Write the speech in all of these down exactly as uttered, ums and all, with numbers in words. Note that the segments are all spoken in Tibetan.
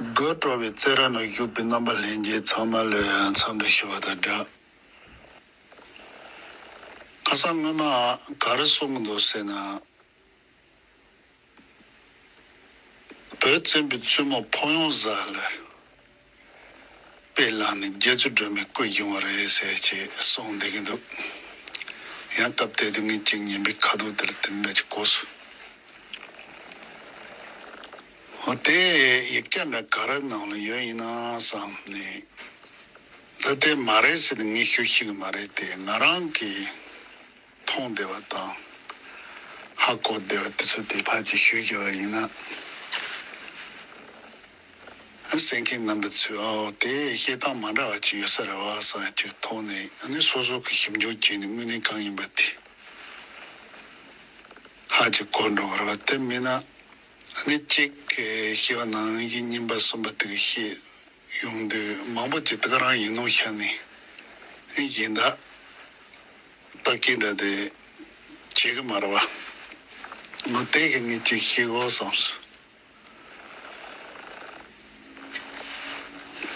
དགོད་བྲོ་བའི་རྩེད་ར་ནང་བཞུགས་པའི་རྣམ་པ་ལྷན་རྒྱས་ཚང་མ་ལ་འཚམས་འདྲི་ཞུ་བ་དང་སྦྲགས། ཁ་སང་སྔོན་མ་ག་རེ་གསུང་གི་འདུག་ཟེར་ན། བོད་བཙན་པོའི་བཙུན་མོ་ཕོ་ཡང་བཟའ་ལ་དཔེ་བླངས་ནས་རྒྱ་མཚོ་སྒྲོལ་མའི་སྐུ་བཞེངས་པ་རེད་ཟེར་ཅིག་གསུངས་བསྡད་ཀྱི་འདུག། ཡང་སྐབས་དེ་དུས་ངས་ཅིག་ཉན་པའི་ཁ་དོག་དེ་ལ་དེ་འདྲ་ཅིག་གོ་སོང་། འོ་དེ་ཡིག་ཆ་འདྲ་ག་རེ་ནང་ལ་ཡོད་ཡིན་ན་བསམ་ནས། ད་དེ་མ་རེད་ཟེར་ནས་ངས་ཞུ་ཤེས་ཀྱི་མ་རེད་དེ། ང་རང་གིས་མཐོང་བསྡད་པ་དང་ཧ་གོ་བསྡད་པ་དེ་ཚོ་དེ་ཕར་ཅིག་ཞུས་བཞག་པ་ཡིན་ན། ཨ་གསན་མཁན་རྣམ་པ་ཚོས་ཨོ་དེ་བཤད་སྟངས་མ་འདྲ་བ་ཅིག་ཡོད་ས་རེད་བ་བསམ་ཅིག་མཐོང་ནས། ཨ་ནི་སོ་སོ་གི་ཞིབ་འཇུག་བྱས་ནས་དངོས་གནས་གང་ཡིན་པ་དེ་ཧ་ཅིག་གོ་འགྲོ་བ་རེད་བ། དེ་མིན་ན་ཨ་ནི་གཅིག་གི་བཤད་པ་ནང་བཞིན་གཉིས་པ་གསུམ་པ་དེ་གི་བཤད་ཡོང་དུས་མང་པོ་ཅིག་དེ་ག་རང་ཡིན་ནོ་ཤར་ནས། ཨ་ནི་གཞན་དག་ལྟ་སྐྱེ་འདྲ་དེ་བྱེད་གི་མ་རེད་བ། ངོ་དེ་གི་ངས་ཅིག་བཤད་དགོས་བསམ་སོང་།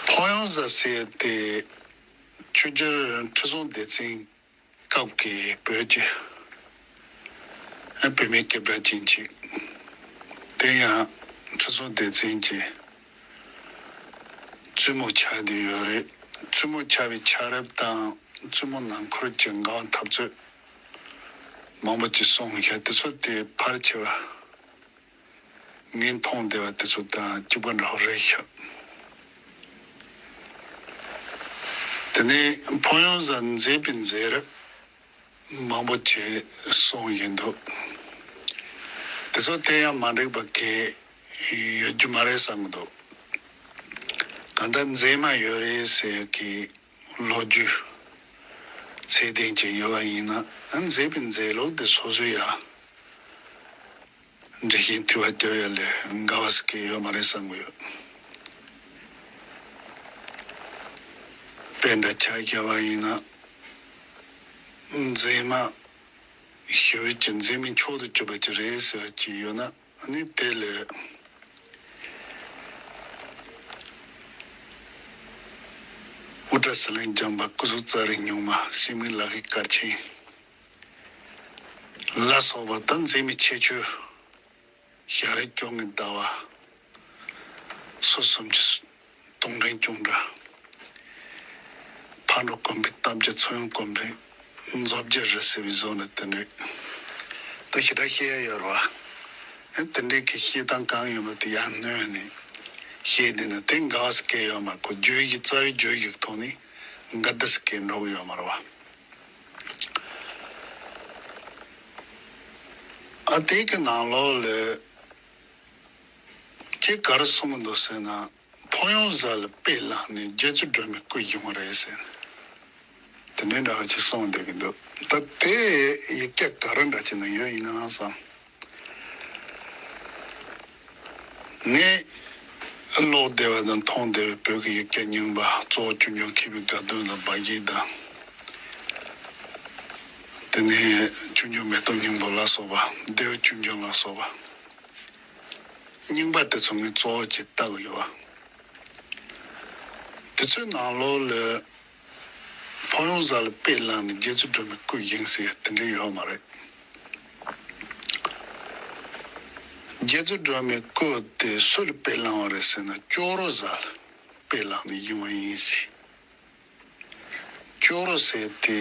ཕོ་ཡང་བཟའ་ཟེར་ཏེ་ཆོས་རྒྱལ་ཁྲི་སྲོང་ལྡེ་བཙན་སྐབས་ཀྱི་བོད་ཀྱི་ཨ་བུད་མེད་སྐད་གྲགས་ཅན་ཅིག། དེ་ཡང་ཁྲི་སྲོང་ལྡེ་བཙན་གྱི་བཙུན་མོ་ཆགས་བསྡད་ཡོད་རེད། བཙུན་མོ་ཆགས་པའི་ཆགས་རབས་དང་བཙུན་མོ་ནང་འཁོད་ཀྱི་འགལ་བ་འཐབ་རྩོད་མང་པོ་ཅིག་སོང་ཤག། དེ་ཚོ་དེ་ཕལ་ཆེ་བ་ངས་མཐོང་བསྡད་པ་དེ་ཚོ་དང་གཅིག་པ་འདྲ་བོ་རེད་ཤག། དེ་ནས་ཕོ་ཡང་བཟའ་མཛད་པའི་མཛད་རབས་མང་པོ་ཅིག་གསུངས་ཡིན་འདུག། དེ་ཚོ་དེ་ཡང་མ་འགྲིག་པ་གི་ཡོད་རྒྱུ་མ་རེད་བསམ་གི་འདུག། གང་ལྟར་མཛད་མ་ཡོད་རེད་ཟེར་གི་ལོ་རྒྱུས་ཚད་ལྡན་ཅིག་ཡོད་པ་ཡིན་ན། ཨ་མཛད་པའི་མཛད་ལུགས་དེ་སོ་སོ་ཡང་འགྲེལ་བཤད་དུ་བ་རྒྱབ་ཡ་ལས་འགལ་བ་ཟེར་གི་ཡོད་མ་རེད་བསམ་གི་ཡོད། དཔེ་འདྲ་ཆ་བཞག་པ་ཡིན་ན། མཛད་མ་ཞི་བའི་ཀྱི་མཛད་མའི་མཆོག་ཏུ་གྱུར་པ་ཅིག་རེད་ཟེར་བ་ཅིག་ཡོད་ན། ཨ་ནི་དེ་ལས་དབུ་སྐྲ་ཟི་ལིང་ལྗང་པ། སྐུ་གཟུགས་ཙཱ་རི་སྨྱུག་མ། ཤེལ་མིག་ལག་གི་སྐར་ཆེན་ལ་སོགས་པ་དང་། མཛད་མའི་ཁྱད་ཆོས། ཞལ་རས་སྐྱོ་ངལ་ཟླ་བ། སོ་སུམ་ཅུ་སྟོང་ཕྲེང་གཅིག་འདྲ། ཕག་གྲུ་གོམ་པའི་རྟ་བརྒྱ། ཚོན་གོམ་པའི་མཛོ་བརྒྱ་རེད་ཟེར་བའི་བཟོ་འདྲ་དེ་འདྲས་ད་ཞེ་དྲག་བཤད་ཡ་ཡོད་རེད་བ། ཨ་དེ་འདྲས་ཀྱི་བཤད་སྟངས་གང་ཡོད་མེད་དེ་ཡར་བསྣོན་ནས་བཤད་བསྡད་ན་དེ་འགལ་བ་ཟེར་གི་ཡོད་མ་རེད། བརྗོད་གཞི་རྩ་བའི་བརྗོད་གཞི་གི་ཐོག་ནས་འགལ་ཟླ་ཟེར་གི་འགྲོ་གི་ཡོད་མ་རེད་བ། ཨ་དེ་གི་ནང་ལོགས་ལ་ཁྱེད་ག་རེ་གསུང་གི་འདུག་ཟེར་ན། ཕོ་ཡང་བཟའ་ལ་དཔེ་བླངས་ནས་རྒྱ་མཚོ་སྒྲོལ་མའི་སྐུ་བཞེངས་པ་རེད་ཟེར། དེ་འདྲའི་འདྲ་བ་ཅིག་གསུངས་བསྡད་ཀྱི་འདུག། ད་དེ་ཡིག་ཆ་ག་རེ་འདྲ་ཅིག་ན་ཡོད་ཡིན་ན་བསམ། ངས་ཀློག་བསྡད་པ་དང་མཐོང་བསྡད་པའི་བོད་ཀྱི་ཡིག་ཆ་རྙིང་པ་གཙོ་བོ་ཆོས་འབྱུང་མཁས་པའི་དགའ་སྟོན་དང་འབའ་ཞིག་དང་། དེ་ནས་ཆོས་འབྱུང་མེ་ཏོག་སྙིང་པོ་ལ་སོགས་པ། བདེ་བ་ཆོས་འབྱུང་ལ་སོགས་པ། རྙིང་པ་དེ་ཚོ་ངས་གཙོ་བོ་ཅིག་ལྟ་གི་ཡོད། དེ་ཚོའི་ནང་ལོགས་ལ་ཕོ་ཡང་བཟའ་ལ་དཔེ་བླངས་ནས་རྒྱ་མཚོ་སྒྲོལ་མའི་སྐུ་བཞེངས་ཟེར་ཡ་དེ་འདྲ་ཡོད་མ་རེད། རྒྱ་མཚོ་སྒྲོལ་མའི་སྐུ་དེ་སུ་ལ་དཔེ་བླངས་པ་རེད་ཟེར་ན། ཅོག་རོ་བཟའ་ལ་དཔེ་བླངས་ནས་བཞེངས་པ་ཡིན་ཟེར། ཅོག་རོ་ཟེར་དེ་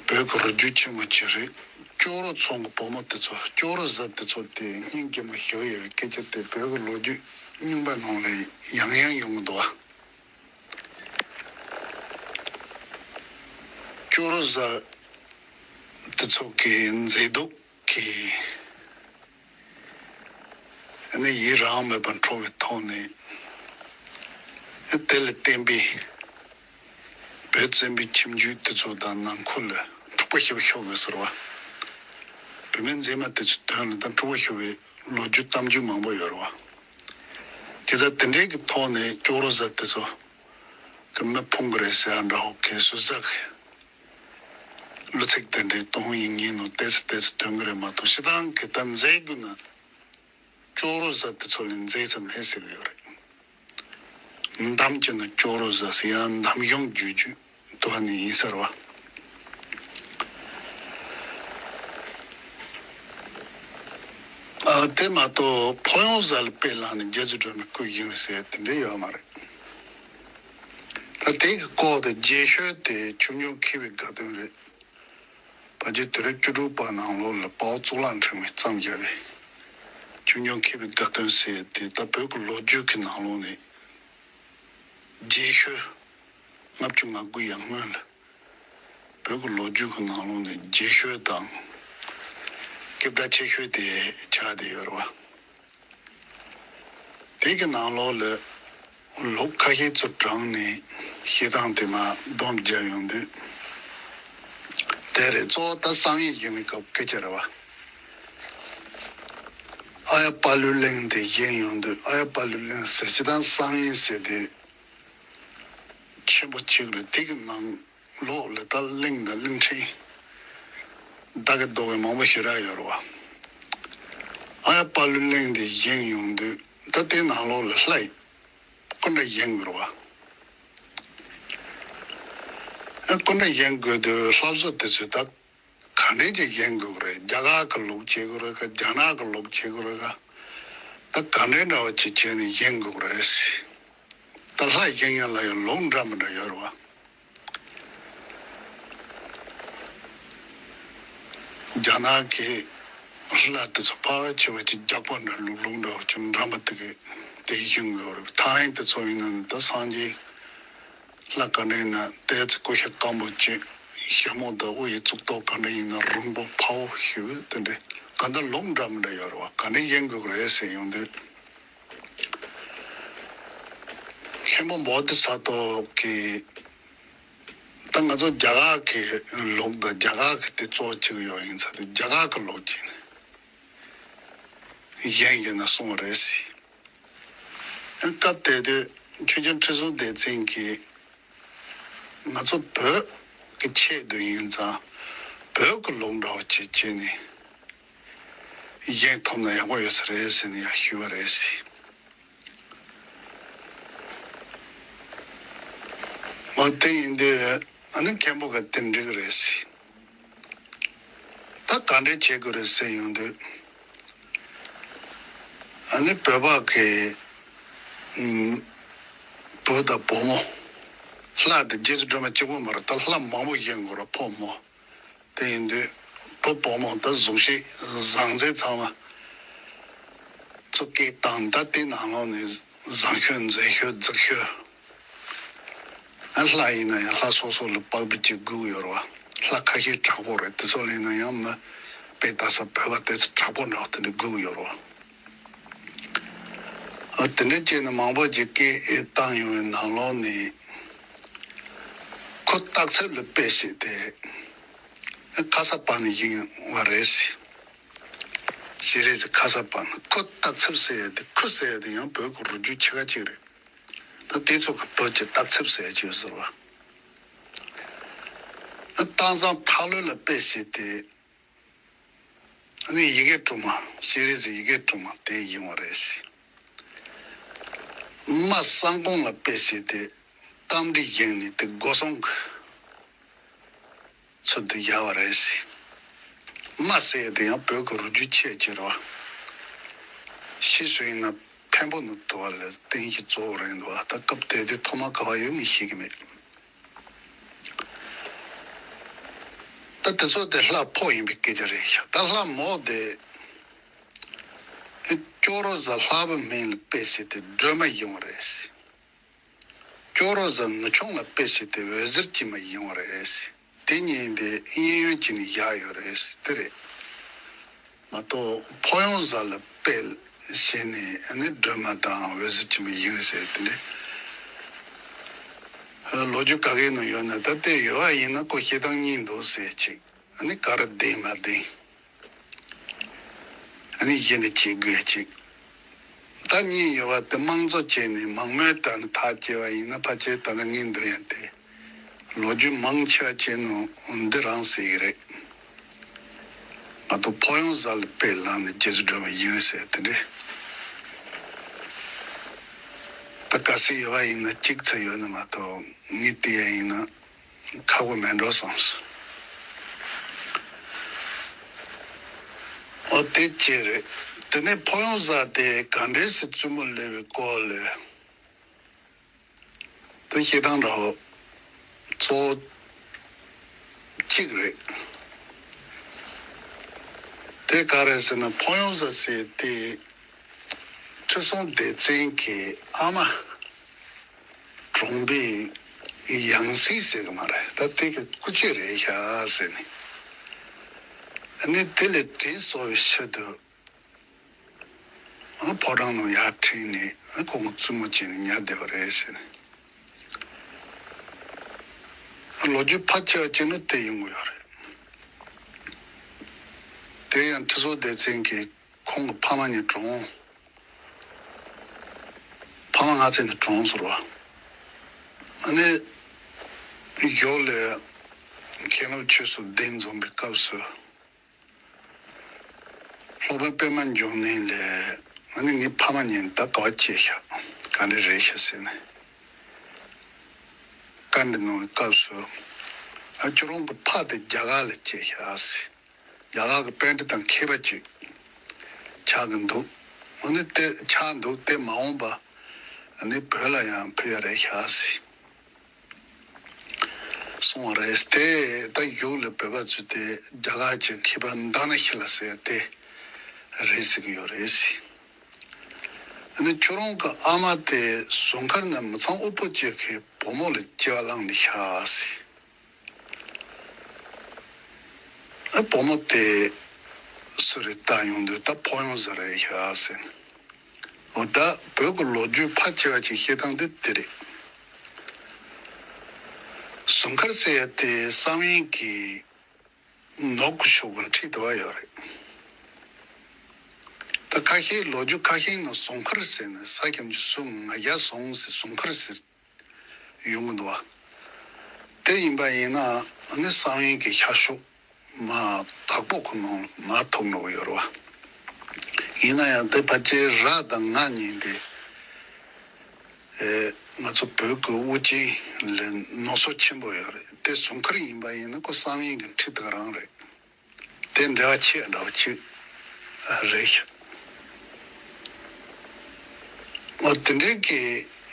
བོད་ཀྱི་རུས་རྒྱུད་ཆེན་པོ་ཅིག་རེད། ཅོག་རོ་ཚང་གི་བུ་མོ་དེ་ཚོ། ཅོག་རོ་བཟའ་དེ་ཚོ་དེ་སྙིང་རྗེ་མོ་ཞེ་པོ་ཡོད་པའི་སྐད་ཆ་དེ་བོད་ཀྱི་ལོ་རྒྱུས་རྙིང་པ་ནང་ལ་ཡང་ཡང་ཡོང་གི་འདུག་བ། ཅོག་རོ་བཟའ་དེ་ཚོ་གི་མཛེས་སྡུག་གི་ནི་ཡི་རང་མེད་པར་ཁྲོ་བའི་ཐོག་ནས། དེ་ལ་བརྟེན་པའི་བོད་བཙན་པོའི་ཁྱིམ་རྒྱུད་དེ་ཚོ་དང་ནང་ཁུལ་ལ་འཁྲུག་པ་ཞེ་པོ་ཤོར་དགོས་ཟེར་བ། བུད་མེད་མཛེས་མ་དེ་ཚོའི་དོན་ལ་ད་འཁྲུག་པ་ཤོར་བའི་ལོ་རྒྱུས་གཏམ་རྒྱུད་མང་པོ་ཡོད་རེད་བ། དེ་ཚོ་དེ་འདྲའི་གི་ཐོག་ནས་ཅོག་རོ་བཟའ་དེ་ཚོ་གི་མི་ཕུང་གི་རེད་ཟེར་ཡ་འདྲ་བོ་གི་ཟུར་ཟ་གི་གླུ་ཚིག་དེ་འདྲའི་གཏོང་ཡིན་ངེས་ནོ་ཏོག་ཙམ་ཏོག་ཙམ་ཐོན་གི་རེད་མ་གཏོགས། སྤྱིར་བཏང་གི་ད་མཛད་དགོས་ན་ ཅོག་རོ་བཟའ་དེ་ཚོ་ལས་མཛེས་ཙམ་མེད་ཟེར་གི་ཡོད་རེད། འདམ་གྱི་ནི་ཅོག་རོ་བཟའ་ཟེར་ཡང་འདམ་གཞུང་བརྒྱུད་རྒྱུ་དུ་བ་ནི་ཡིན་ཟེར་བ། ཨ་དེ་མ་གཏོགས་ཕོ་ཡོང་བཟའ་ལ་དཔེ་བླངས་ནས་རྗེ་བཙུན་སྒྲོལ་མའི་སྐུ་ཡིན་ཟེར་དེ་འདྲ་ཡོད་མ་རེད། ད་དེ་གི་སྐོར་དེ་རྗེས་ཤུལ་དེ་ཆོས་འབྱུང་མཁས་པའི་དགའ་སྟོན་རེད། ཕལ་ཆེར་དུས་རབས་བཅུ་དྲུག་པ་ནང་ལོགས་ལ་དཔའ་བོ་གཙུག་ལག་ཕྲེང་བས་བརྩམས་བཞག་པའི་ཆོས་འབྱུང་མཁས་པའི་དགའ་སྟོན་ཟེར་དེ། ད་བོད་ཀྱི་ལོ་རྒྱུས་ཀྱི་ནང་ལོགས་ནས་རྗེས་ཤུལ་ལྔ་བཅུ་ང་དགུ་ཡར་སྔོན་ལ་བོད་ཀྱི་ལོ་རྒྱུས་ཀྱི་ནང་ལོགས་ནས་རྗེས་ཤུལ་དང་སྐད་གྲགས་ཆེ་ཤོས་དེ་ཆགས་བསྡད་ཡོད་རེད་བ། དེ་གི་ནང་ལོགས་ལ་ལུགས་ཁ་ཤས་ཚུར་དྲངས་ནས་བཤད་སྟངས་དེ་མར་སྡོམ་རྒྱག་ཡོང་དུས། དེ་རེད། གཙོ་བོ་ད་བསམ་ཡས་བཞེངས་པའི་སྐབས་སྐད་ཆ་རེད་བ། ཨཱརྱ་དཔལ་ལུས་གླིང་དེ་བཞེངས་ཡོང་དུས། ཨཱརྱ་དཔལ་ལུས་གླིང་ཟེར་སྤྱིར་བཏང་བསམ་ཡས་ཟེར་དེ་ཆེན་པོ་གཅིག་རེད། དེ་གི་ནང་ལོགས་ལ་ད་གླིང་དང་གླིང་ཕྲན་ད་གི་རྡོ་གི་མང་པོ་ཞེ་དྲག་ཡོད་རེད་བ། ཨཱརྱ་དཔལ་ལུས་གླིང་དེ་བཞེངས་ཡོང་དུས་ད་དེ་ནང་ལོགས་ལ་ལྷ་ཡི་སྐུ་འདྲ་བཞེངས་དགོས་རེད་བ། ཨ་སྐུ་འདྲ་བཞེངས་དགོས་དུས་ལྷ་བཟོ་དེ་ཚོས་ད་ག་འདྲས་ཅིག་བཞེངས་དགོས་རེད། རྒྱ་གར་གྱི་ལུགས་བྱེད་དགོས་རེད་ག་རྒྱ་ནག་གི་ལུགས་བྱེད་དགོས་རེད་ག་ད་ག་འདྲས་འདྲ་བ་ཅིག་བྱས་ནས་བཞེངས་དགོས་རེད་ཟེར། ད་ལྷ་བཞེངས་ཡ་ལ་ཡང་ལུགས་འདྲ་མི་འདྲ་ཡོད་རེད་བ། རྒྱ་ནག་གི་ལྷ་དེ་ཚོ་ཕལ་ཆེ་བ་ཅིག་རྒྱགས་པ་འདྲ་ལུགས་ལུགས་འདྲ་བ་ཅིག་འདྲ་མི་དེ་གི་དེ་བཞེངས་ཡོད་རེད། ཐའི་དེ་ཚོ་ཡིན་ན་ད་སངས་རྒྱས་ལྷ་ག་འདྲ་ཡིན་ན་ཏོག་ཙམ་ཀུ་ཤ་སྐམ་པོ་ཅིག་ཞྭ་མོ་དང་དབུ་ཡི་གཙུག་ཏོར་ག་འདྲ་ཡིན་ན་རིང་པོ་ཕ་བོ་ཞེ་པོ་དེ་འདྲ་ག་འདྲ་ལུགས་འདྲ་མི་འདྲ་ཡོད་རེད་བ། ག་འདྲ་བཞེངས་དགོས་རེད་ཟེར་ཡོང་དུས། མཁན་པོ་བོ་དྷི་ས་ཏྭ་གིས་ད་ང་ཚོ་རྒྱ་གར་གྱི་ལུགས་དང་རྒྱ་གར་གྱི་དེ་གཙོ་བོ་བྱེད་ཀྱི་ཡོད་ཡིན་ཙང་དེ་རྒྱ་གར་གྱི་ལུགས་ཀྱི་བཞེངས་ཡོད་ན་གསུངས་པ་རེད་ཟེར། སྐབས་དེ་དུས་ཆོས་རྒྱལ་ཁྲི་སྲོང་ལྡེ་བཙན་གྱིས་ང་ཚོ་བོད་ཀྱི་ཆེད་དུ་ཡིན་ཙང་བོད་ཀྱི་ལུགས་འདྲ་བ་ཅིག་བྱས་ནས་བཞེངས་ཐུབ་ན་ཡག་པོ་ཡོད་ས་རེད་ཟེར་ནས་ཡང་ཞུས་པ་རེད་ཟེར། འོ་དེ་ཡིན་དུས་ཨ་ནི་མཁན་པོ་ག་དེ་འགྲིག་རེད་ཟེར། ད་ག་འདྲས་བྱེད་དགོས་རེད་ཟེར་ཡོང་དུས། ཨ་ནི་བོད་པ་གི་ཨུམ། བུ་དང་བུ་མོ། ལྷ་དེ་རྗེ་བཙུན་སྒྲོལ་མ་གཅིག་པོ་མ་རེད། ད་ལྷ་མང་པོ་བཞེངས་དགོས་རེད་ཕོ་མོ། དེ་ཡིན་དུས་བུ་བུ་མོ་ད་གཟུགས་གཞི་བཟང་ཚད་ཚང་མ་ཚུར་སྐད་བཏང་། ད་དེ་ནང་ལོགས་ནས་བཟང་ཤོས་མཛེས་ཤོས་རྫིག་ཤོས། ཨ་ལྷ་ཡིན་ན་ཡང་ལྷ་སོ་སོ་ལ་པགས་པི་ཅིག་སྒུག་ཡོད་རེད་བ། ལྷ་ཁ་ཤས་དྲག་པོ་རེད། དེ་ཚོ་ལ་ཡིན་ན་ཡང་མི་དཔེ་ལྟ་ས་བོད་པ་དེ་ཚོ་དྲག་པོ་འདྲ་བ་དེ་འདྲ་སྒུག་ཡོད་རེད་བ། ཨ་དེ་འདྲ་བྱས་ནས་མང་པོ་ཅིག་སྐད་བཏང་ཡོང་བའི་ནང་ལོགས་ནས་ཁོ་སྟག་ཚེ་ལ་དཔེ་བྱས་ཏེ་ཨ་ཁ་ས་པ་ནས་བཞེངས་པ་རེད་ཟེར། ཤེས་རིག་ཟེར་ཁ་ས་པ་ནས་ཁོ་སྟག་ཚེ་ཟེར་ཡ་དེ་ཁུ་ཟེར་ཡ་དེ་ཡང་བོད་ཀྱི་རུས་རྒྱུད་ཆེ་ཁག་ཅིག་རེད། ད་དེ་ཚོ་གི་བོད་ཀྱི་སྟག་ཚེ་ཟེར་ཡ་ཅིག་ཡོད་ཟེར་བ། ཨ་སྟག་ཚང་ཐག་ལོད་ལ་དཔེ་བྱས་ཏེ། ཨ་ནི་ཡི་གེ་དྲུག་མ། ཤེས་རིག་ཟེར་ཡི་གེ་དྲུག་མ་དེ་ཡིན་བ་རེད་ཟེར། རྨ་བསམ་གོང་ལ་དཔེ་བྱས་ཏེ་རྟ་མགྲིན་བཞེངས་ནས་དེ་སྒོ་སྲུང་གི་ཚུལ་དུ་བཞག་པ་རེད་ཟེར། རྨ་ཟེར་ཡ་དེ་ཡང་བོད་ཀྱི་རུས་རྒྱུད་ཆེ་ཆེ་རེད་བ། ཕྱིས་སུ་ཡིན་ན་འཕན་པོ་ནུབ་ཏུ་བ་ལ་བརྟེན་གཞི་གཙོ་བོ་རེད་འདུག་ད་སྐབས་དེ་དུས་ཐོག་མ་ག་བ་ཡོད་མི་ཤེས་ཀྱི་མེད། ད་དེ་ཚོ་དེ་ལྷ་ཕོ་ཡིན་པའི་སྐད་ཆ་རེད་ཤག་ད་ལྷ་མོ་དེ་ཨེ་ཅོག་རོ་བཟའ་ལྷ་བུ་སྨན་ལ་དཔེ་བྱས་ཏེ་སྒྲོལ་མ་ཡིན་བ་རེད་ཟེར། ཅོག་རོ་བཟའ་ནུ་ཆུང་ལ་དཔེ་བྱས་ཏེ་འོད་ཟེར་གྱི་མ་ཡིན་བ་རེད་ཟེར། དེ་གཉིས་དེ་གཡས་གཡོན་གྱི་ནི་བཞག་ཡོད་རེད་ཟེར་དེ་རེད། མ་གཏོགས་ཕོ་ཡོང་བཟའ་ལ་དཔེ་བྱས་ནས་ཨ་ནི་སྒྲོལ་མ་དང་འོད་ཟེར་གྱི་མ་ཡིན་ཟེར་དེ་འདྲ། ལོ་རྒྱུས་ག་གེ་ནང་ཡོད་ན་ད་ལྟའི་ཡོད་པ་ཡིན་ན་ཁོ་བཤད་སྟངས་གཉིས་འདུག་ཟེར་ཅིག་ཨ་ནི་ག་རེ་བདེན་མ་བདེན། ཨ་ནི་གཞི་ནས་བྱེད་དགོས་ཅིག་ད་གཉིས་ཡོད་པ་དེ་དམངས་གཙོ་བྱས་ནས་མང་མོས་ལྟར་ནས་ཐག་བཅད་པ་ཡིན་ན་ཕལ་ཆེར་ད་ལྟ་ངས་འདོན་ཡ་དེ་ལོ་རྒྱུས་མང་ཆེ་བ་བྱས་ནས་འདི་རང་ཟེར་གྱི་རེད། མ་གཏོགས་ཕོ་ཡོང་བཟའ་ལ་དཔེ་བླངས་ནས་རྗེ་བཙུན་སྒྲོལ་མ་ཡིན་ཟེར་དེ་འདྲས་ སྲིད་ཡོད་པ་ཡིན་ན་གཅིག་ཙམ་ཡོད་ན་མ་གཏོགས་ངས་བལྟས་ཡ་ཡིན་ན་ཁག་པོ་མེད་འགྲོ་བསམས་སོང་། འོ་དེ་གཅིག་རེད། དེ་ནས་ཕོ་ཡོང་ས་དེ་ག་འདྲས་སེ་བཙུན་མོ་སླེབས་པའི་སྐོར་ལས། དེ་བཤད་སྟངས་འདྲ་བོ་གཙོ་བོ་གཅིག་རེད། དེ་ག་རེ་ཟེར་ན་ཕོ་ཡོང་ས་ཟེར་དེ་ཁྲི་སྲོང་ལྡེ་བཙན་གྱི་ཨ་མ་གྲོངས་པའི་ཡང་སྲིད་ཟེར་གི་མ་རེད། ད་དེ་གི་སྐུ་ཕྱྭ་རེད་ཤག་ཟེར་ནས། ཨ་ནི་དེ་ལས་དྲིན་གཟོ་བའི་ཆེད་དུ། ཨ་ཕོ་བྲང་ནང་ཡར་ཁྲིད་ནས་ཨ་ཁོང་བཙུན་མོ་བྱས་ནས་ཉར་བསྡད་པ་རེད་ཟེར་ནས། ལོ་རྒྱུས་ཕལ་ཆེ་བ་བྱས་ན་དེ་ཡོང་གི་ཡོད་རེད། དེ་ཡང་ཁྲི་སྲོང་ལྡེ་བཙན་གྱིས་ཁོང་གི་ཕ་མ་གཉིས་གྲོངས། ཕ་མ་སྔ་ཚེ་ནས་གྲོངས་སོང་བ། ཨ་ནི་ཡོ་ལས་མཁན་སློབ་ཆོས་སུ་གདན་འཛོམས་པའི་སྐབས་སུ། སློབ་དཔོན་པད་མ་འབྱུང་གནས་ལས་ཨ་ནི་ངའི་ཕ་མ་གཉིས་ད་ག་བ་སྐྱེས་ཤག་ག་འདྲ་རེད་ཤག་ཟེར་ནས་བཀའ་འདྲི་གནང་བའི་སྐབས་སུ། ཨ་ཁྱོད་རང་གི་ཕ་དེ་རྒྱ་གར་ལ་སྐྱེས་ཤག་ཟེར། རྒྱ་གར་གྱི་པཎྜི་ཏ་མཁས་པ་ཅིག་ཆགས་ཀྱི་འདུག་ཨ་ནི་དེ་ཆགས་འདུག་དེ་མ་འོངས་པ་ཨ་ནི་བོད་ལ་ཡང་ཕེབས་ཡ་རེད་ཤག་ཟེར། སོང་བ་རེད། དེ་ད་གཞུག་ལ་བོད་པ་ཚོས་དེ་རྒྱ་གར་གྱི་མཁས་པ་མདའ་ན་ཤི་ལ་ཟེར་དེ་རེད་ཟེར་གྱི་ཡོད་རེད་ཟེར། ཨ་ནི་ཁྱོད་རང་གི་ཨ་མ་དེ་ཟུང་མཁར་ན་མི་ཚང་དབུལ་པོ་ཅིག་གི་བུ་མོ་ལ་སྐྱེ་བ་བླངས་ནས་ཤི་ཟེར། ཨ་བུ་མོ་དེ་སུ་རེད་ལྟ་ཡོང་དུས་ད་ཕོ་ཡོང་ཟེར་རེད་ཤག་ཟེར། འོ་ད་བོད་ཀྱི་ལོ་རྒྱུས་ཕལ་ཆེ་བ་ཅིག་བཤད་སྟངས་འདི་དེ་རེད། ཟུང་མཁར་ཟེར་ཡ་དེ་བསམ་ཡས་ཀྱི་ནོར་གྱི་ཤོག་གུ་འཁྲིད་བསྡད་པ་ཡོད་རེད། ད་ཁ་ཤས་ལོ་རྒྱུས་ཁ་ཤས་ནང་ཟུང་མཁར་ཟེར་ནས་ས་ཁྱིམ་གྱི་སུ་ང་རྒྱལ་སོང་ཟེར་ཟུང་མཁར་ཟེར་ཡོང་གི་འདུག་བ། དེ་ཡིན་པ་ཡིན་ན་ཨ་ནི་བསམ་ཡས་ཀྱི་ཤར་ཕྱོགས་མ་དྭགས་པོ་ཁོ་ནང་མ་ཐུག་འགྲོ་གི་ཡོད་རེད་བ། ཡིན་ན་ཡང་དེ་ཕལ་ཆེར་ར་དང་ང་གཉིས་དེ་ཨེ་ང་ཚོ་བོད་ཀྱི་དབུ་ཅན་ལས་ནོར་སོགས་ཆེན་པོ་ཡོད་རེད། དེ་ཟུང་མཁར་ཡིན་པ་ཡིན་ན་ཁོ་བསམ་ཡས་ཀྱི་འཁྲིས་དེ་ག་རང་རེད། དེ་འབྲེལ་བ་ཆེ་འདྲ་བ་ཅིག་རེད་ཤག་འོ་དེ་འདྲའི་གི་